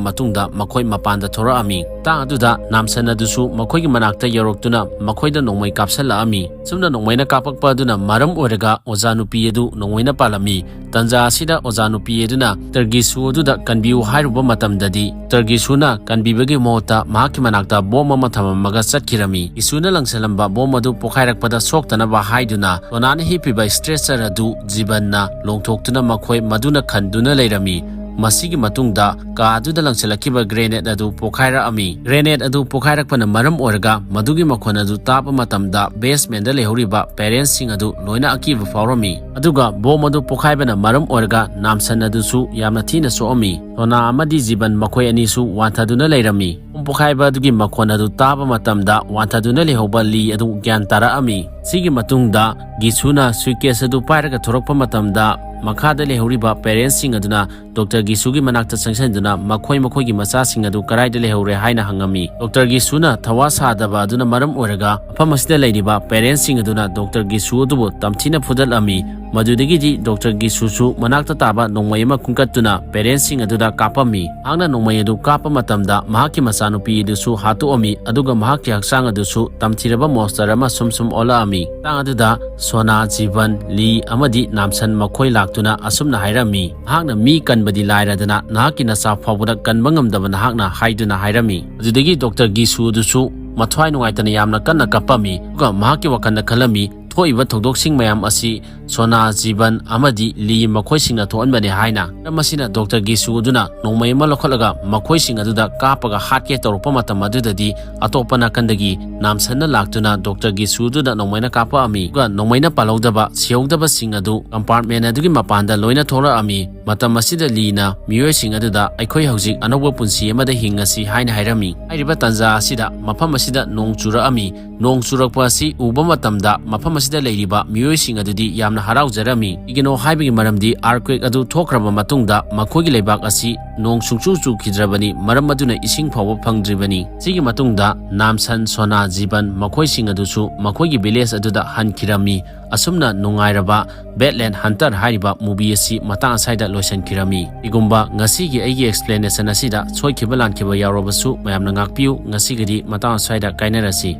ꯃꯇꯨꯡꯗ ꯃꯈꯣꯏ ꯃꯄꯥꯟꯗ ꯊꯣꯔꯛꯑꯝꯃꯤ꯫ ꯃꯇꯥꯡ ꯑꯗꯨꯗ ꯅꯥꯝꯁꯟ ꯑꯗꯨꯁꯨ ꯃꯈꯣꯏꯒꯤ ꯃꯅꯥꯛꯇ ꯌꯧꯔꯛꯇꯨꯅ ꯃꯈꯣꯏꯗ ꯅꯣꯡꯃꯩ ꯀꯥꯞꯁꯤꯜꯂꯛꯑꯝꯃꯤ꯫ ꯁꯨꯝꯅ ꯅꯣꯡꯃꯩꯅ ꯀꯥꯞꯄꯛꯄ ꯑꯗꯨꯅ ꯃꯔꯝ ꯑꯣꯏꯔꯒ ꯑꯣꯖꯥ ꯅꯨꯄꯤ ꯑꯗꯨ ꯅꯣꯡꯃꯩꯅ ꯄꯥꯜꯂꯝꯃꯤ꯫ ꯇꯟꯖꯥ ꯑꯁꯤꯗ ꯑꯣꯖꯥ ꯅꯨꯄꯤ ꯑꯗꯨꯅ ꯗꯣꯛꯇꯔ ꯒꯤꯁꯨ ꯑꯗꯨꯗ ꯀꯟꯕꯤꯌꯨ ꯍꯥꯏꯔꯨꯕ ꯃꯇꯝꯗꯗꯤ, ꯗꯣꯛꯇꯔ ꯒꯤꯁꯨꯅ ꯀꯟꯕꯤꯕꯒꯤ ꯃꯍꯨꯠꯇ ꯃꯍꯥꯛꯀꯤ ꯃꯅꯥꯛꯇ ꯕꯣꯝ ꯑꯃ ꯊꯝꯃꯝꯃꯒ ꯆꯠꯈꯤꯔꯝꯃꯤ꯫ ꯒꯤꯁꯨꯅ ꯂꯪꯁꯤꯜꯂꯝꯕ ꯕꯣꯝ ꯑꯗꯨ ꯄꯣꯈꯥꯏꯔꯛꯄꯗ ꯁꯣꯛꯇꯅꯕ ꯍꯥꯏꯗꯨꯅ ꯁꯣꯅꯥꯅ ꯍꯤꯞꯄꯤꯕ ꯏꯁꯇ꯭ꯔꯦꯆꯔ ꯑꯗꯨ ꯖꯤꯕꯟꯅ ꯂꯣꯡꯊꯣꯛꯇꯨꯅ ꯃꯈꯣꯏ ꯃꯗꯨꯅ ꯈꯟꯗꯨꯅ ꯂꯩꯔꯝꯃꯤ꯫ ꯃꯁꯤꯒꯤ ꯃꯇꯨꯡꯗ ꯀꯥ ꯑꯗꯨꯗ ꯂꯪꯁꯤꯜꯂꯛꯈꯤꯕ grenade ꯑꯗꯨ ꯄꯣꯈꯥꯏꯔꯛꯑꯝꯃꯤ꯫ Grenade ꯑꯗꯨ ꯄꯣꯈꯥꯏꯔꯛꯄꯅ ꯃꯔꯝ ꯑꯣꯏꯔꯒ ꯃꯗꯨꯒꯤ ꯃꯈꯣꯟ ꯑꯗꯨ ꯇꯥꯕ ꯃꯇꯝꯗ basementꯗ ꯂꯩꯍꯧꯔꯤꯕ parentsꯁꯤꯡ ꯑꯗꯨ ꯂꯣꯏꯅ ꯑꯀꯤꯕ ꯐꯥꯎꯔꯝꯃꯤ꯫ ꯑꯗꯨꯒ bomb ꯑꯗꯨ ꯄꯣꯈꯥꯏꯕꯅ ꯃꯔꯝ ꯑꯣꯏꯔꯒ ꯅꯥꯝꯁꯟ ꯑꯗꯨꯁꯨ ꯌꯥꯝꯅ ꯊꯤꯅ ꯁꯣꯛꯑꯝꯃꯤ꯫ ꯁꯣꯅꯥ ꯑꯃꯗꯤ ꯖꯤꯕꯟ ꯃꯈꯣꯏ ꯑꯅꯤꯁꯨ ꯋꯥꯟꯊꯗꯨꯅ ꯂꯩꯔꯝꯃꯤ꯫ Bomb ꯄꯣꯈꯥꯏꯕ ꯑꯗꯨꯒꯤ ꯃꯈꯣꯟ ꯑꯗꯨ ꯇꯥꯕ ꯃꯇꯝꯗ ꯋꯥꯟꯊꯗꯨꯅ ꯂꯩꯍꯧꯕ ꯂꯤ ꯑꯗꯨ ꯒ꯭ꯌꯥꯟ ꯇꯥꯔꯛꯑꯝꯃꯤ꯫ ꯁꯤꯒꯤ ꯃꯇꯨꯡꯗ ꯒꯤꯁꯨꯅ suitcase ꯑꯗꯨ ꯄꯥꯏꯔꯒ ꯊꯣꯔꯛꯄ ꯃꯇꯝꯗ ꯃꯈꯥꯗ ꯂꯩꯍꯧꯔꯤꯕ parentsꯁꯤꯡ ꯑꯗꯨꯅ Doctor ꯒꯤꯁꯨꯒꯤ ꯃꯅꯥꯛꯇ ꯆꯪꯁꯤꯟꯗꯨꯅ ꯃꯈꯣꯏ ꯃꯈꯣꯏꯒꯤ ꯃꯆꯥꯁꯤꯡ ꯑꯗꯨ ꯀꯗꯥꯏꯗ ꯂꯩꯍꯧꯔꯦ ꯍꯥꯏꯅ ꯍꯪꯉꯝꯃꯤ꯫ Doctor ꯒꯤꯁꯨꯅ ꯊꯋꯥ ꯁꯥꯗꯕ ꯑꯗꯨꯅ ꯃꯔꯝ ꯑꯣꯏꯔꯒ ꯃꯐꯝ ꯑꯁꯤꯗ ꯂꯩꯔꯤꯕ parentsꯁꯤꯡ ꯑꯗꯨꯅ Doctor ꯒꯤꯁꯨ ꯑꯗꯨꯕꯨ ꯇꯝꯊꯤꯅ ꯐꯨꯗꯠꯂꯝꯃꯤ꯫ ꯃꯗꯨꯗꯒꯤꯗꯤ Doctor ꯒꯤꯁꯨꯁꯨ ꯃꯅꯥꯛꯇ ꯇꯥꯕ ꯅꯣꯡꯃꯩ ꯑꯃ ꯈꯨꯟꯀꯠꯇꯨꯅ parentsꯁꯤꯡ ꯑꯗꯨꯗ ꯀꯥꯞꯄꯝꯃꯤ꯫ ꯃꯍꯥꯛꯅ ꯅꯣꯡꯃꯩ ꯑꯗꯨ ꯀꯥꯞꯄ ꯃꯇꯝꯗ ꯃꯍꯥꯛꯀꯤ ꯃꯆꯥꯅꯨꯄꯤ ꯑꯗꯨꯁꯨ ꯍꯥꯠꯇꯣꯛꯑꯝꯃꯤ, ꯑꯗꯨꯒ ꯃꯍꯥꯛꯀꯤ ꯍꯛꯆꯥꯡ ꯑꯗꯨꯁꯨ ꯇꯝꯊꯤꯔꯕ monster ꯑꯃ ꯁꯨꯝ ꯁꯨꯝ ꯑꯣꯜꯂꯛꯑꯝꯃꯤ꯫ ꯃꯇꯥꯡ ꯑꯗꯨꯗ ꯁꯣꯅꯥ, ꯖꯤꯕꯟ, ꯂꯤ ꯑꯃꯗꯤ ꯅꯥꯝꯁꯟ ꯃꯈꯣꯏ ꯂꯥꯛꯇꯨꯅ ꯑꯁꯨꯝꯅ ꯍꯥꯏꯔꯝꯃꯤ, ꯃꯍꯥꯛꯅ ꯃꯤ ꯀꯟꯕꯗꯤ ꯂꯥꯏꯔꯗꯅ ꯅꯍꯥꯛꯀꯤ ꯅꯆꯥ ꯐꯥꯎꯕꯗ ꯀꯟꯕ ꯉꯝꯗꯕ ꯅꯍꯥꯛꯅ ꯍꯥꯏꯗꯨꯅ ꯍꯥꯏꯔꯝꯃꯤ꯫ ꯑꯗꯨꯗꯒꯤ Doctor ꯒꯤꯁꯨ ꯑꯗꯨꯁꯨ ꯃꯊ꯭ꯋꯥꯏ ꯅꯨꯡꯉꯥꯏꯇꯅ ꯌꯥꯝꯅ ꯀꯟꯅ ꯀꯞꯄꯝꯃꯤ, ꯑꯗꯨꯒ ꯃꯍꯥꯛꯀꯤ ꯋꯥꯈꯜꯗ ꯈꯜꯂꯝꯃꯤ, ꯊꯣꯛꯏꯕ ꯊꯧꯗꯣꯛꯁꯤꯡ ꯃꯌꯥꯝ ꯑꯁꯤ ꯁꯣꯅꯥ, ꯖꯤꯕꯟ ꯑꯃꯗꯤ ꯂꯤ ꯃꯈꯣꯏꯁꯤꯡꯅ ꯊꯣꯛꯍꯟꯕꯅꯤ ꯍꯥꯏꯅ꯫ ꯃꯔꯝ ꯑꯁꯤꯅ Doctor ꯒꯤꯁꯨ ꯑꯗꯨꯅ ꯅꯣꯡꯃꯩ ꯑꯃ ꯂꯧꯈꯠꯂꯒ ꯃꯈꯣꯏꯁꯤꯡ ꯑꯗꯨꯗ ꯀꯥꯞꯄꯒ ꯍꯥꯠꯀꯦ ꯇꯧꯔꯛꯄ ꯃꯇꯝ ꯑꯗꯨꯗꯗꯤ ꯑꯇꯣꯞꯄ ꯅꯥꯀꯟꯗꯒꯤ ꯅꯥꯝꯁꯟꯅ ꯂꯥꯛꯇꯨꯅ Doctor ꯒꯤꯁꯨ ꯑꯗꯨꯗ ꯅꯣꯡꯃꯩꯅ ꯀꯥꯞꯄꯛꯑꯝꯃꯤ꯫ ꯑꯗꯨꯒ ꯅꯣꯡꯃꯩꯅ ꯄꯥꯜꯍꯧꯗꯕ, ꯁꯤꯍꯧꯗꯕꯁꯤꯡ ꯑꯗꯨ compartment ꯑꯗꯨꯒꯤ ꯃꯄꯥꯟꯗ ꯂꯣꯏꯅ ꯊꯣꯛꯂꯛꯑꯝꯃꯤ꯫ ꯃꯇꯝ ꯑꯁꯤꯗ ꯂꯤꯅ ꯃꯤꯑꯣꯏꯁꯤꯡ ꯑꯗꯨꯗ "ꯑꯩꯈꯣꯏ ꯍꯧꯖꯤꯛ ꯑꯅꯧꯕ ꯄꯨꯟꯁꯤ ꯑꯃꯗ ꯍꯤꯡꯉꯁꯤ" ꯍꯥꯏꯅ ꯍꯥꯏꯔꯝꯃꯤ꯫ ꯍꯥꯏꯔꯤꯕ ꯇꯥꯟꯖꯥ ꯑꯁꯤꯗ ꯃꯐꯝ ꯑꯁꯤꯗ ꯅꯣꯡ ꯆꯨꯔꯛꯑꯝꯃꯤ꯫ ꯅꯣꯡ ꯆꯨꯔꯛꯄ ꯑꯁꯤ ꯎꯕ ꯃꯇꯝꯗ ꯃꯐꯝ ꯑꯁꯤꯗ ꯂꯩꯔꯤꯕ ꯃꯤꯑꯣꯏꯁꯤꯡ ꯑꯗꯨꯗꯤ ꯌꯥꯝꯅ ꯍꯔꯥꯎꯖꯔꯝꯃꯤ꯫ ꯀꯩꯒꯤꯅꯣ ꯍꯥꯏꯕꯒꯤ ꯃꯔꯝꯗꯤ earthquake ꯑꯗꯨ ꯊꯣꯛꯈ꯭ꯔꯕ ꯃꯇꯨꯡꯗ ꯃꯈꯣꯏꯒꯤ ꯂꯩꯕꯥꯛ ꯑꯁꯤ ꯅꯣꯡ ꯁꯨꯡꯆꯨ ꯆꯨꯈꯤꯗ꯭ꯔꯕꯅꯤ, ꯃꯔꯝ ꯑꯗꯨꯅ ꯏꯁꯤꯡ ꯐꯥꯎꯕ ꯐꯪꯗ꯭ꯔꯤꯕꯅꯤ꯫ ꯁꯤꯒꯤ ꯃꯇꯨꯡꯗ ꯅꯥꯝꯁꯟ, ꯁꯣꯅꯥ, ꯖꯤꯕꯟ ꯃꯈꯣꯏꯁꯤꯡ ꯑꯗꯨꯁꯨ ꯃꯈꯣꯏꯒꯤ village ꯑꯗꯨꯗ ꯍꯟꯈꯤꯔꯝꯃꯤ꯫ ꯑꯁꯨꯝꯅ ꯅꯨꯡꯉꯥꯏꯔꯕ Badland Hunter ꯍꯥꯏꯔꯤꯕ movie ꯑꯁꯤ ꯃꯇꯥꯡ ꯑꯁ꯭ꯋꯥꯏꯗ ꯂꯣꯏꯁꯤꯟꯈꯤꯔꯝꯃꯤ꯫ ꯀꯔꯤꯒꯨꯝꯕ ꯉꯁꯤꯒꯤ ꯑꯩꯒꯤ explanation ꯑꯁꯤꯗ ꯁꯣꯏꯈꯤꯕ ꯂꯥꯟꯈꯤꯕ ꯌꯥꯎꯔꯕꯁꯨ ꯃꯌꯥꯝꯅ ꯉꯥꯛꯄꯤꯌꯨ꯫ ꯉꯁꯤꯒꯤꯗꯤ ꯃꯇꯥꯡ ꯑꯁ꯭ꯋꯥꯏꯗ ꯀꯥꯏꯅꯔꯁꯤ꯫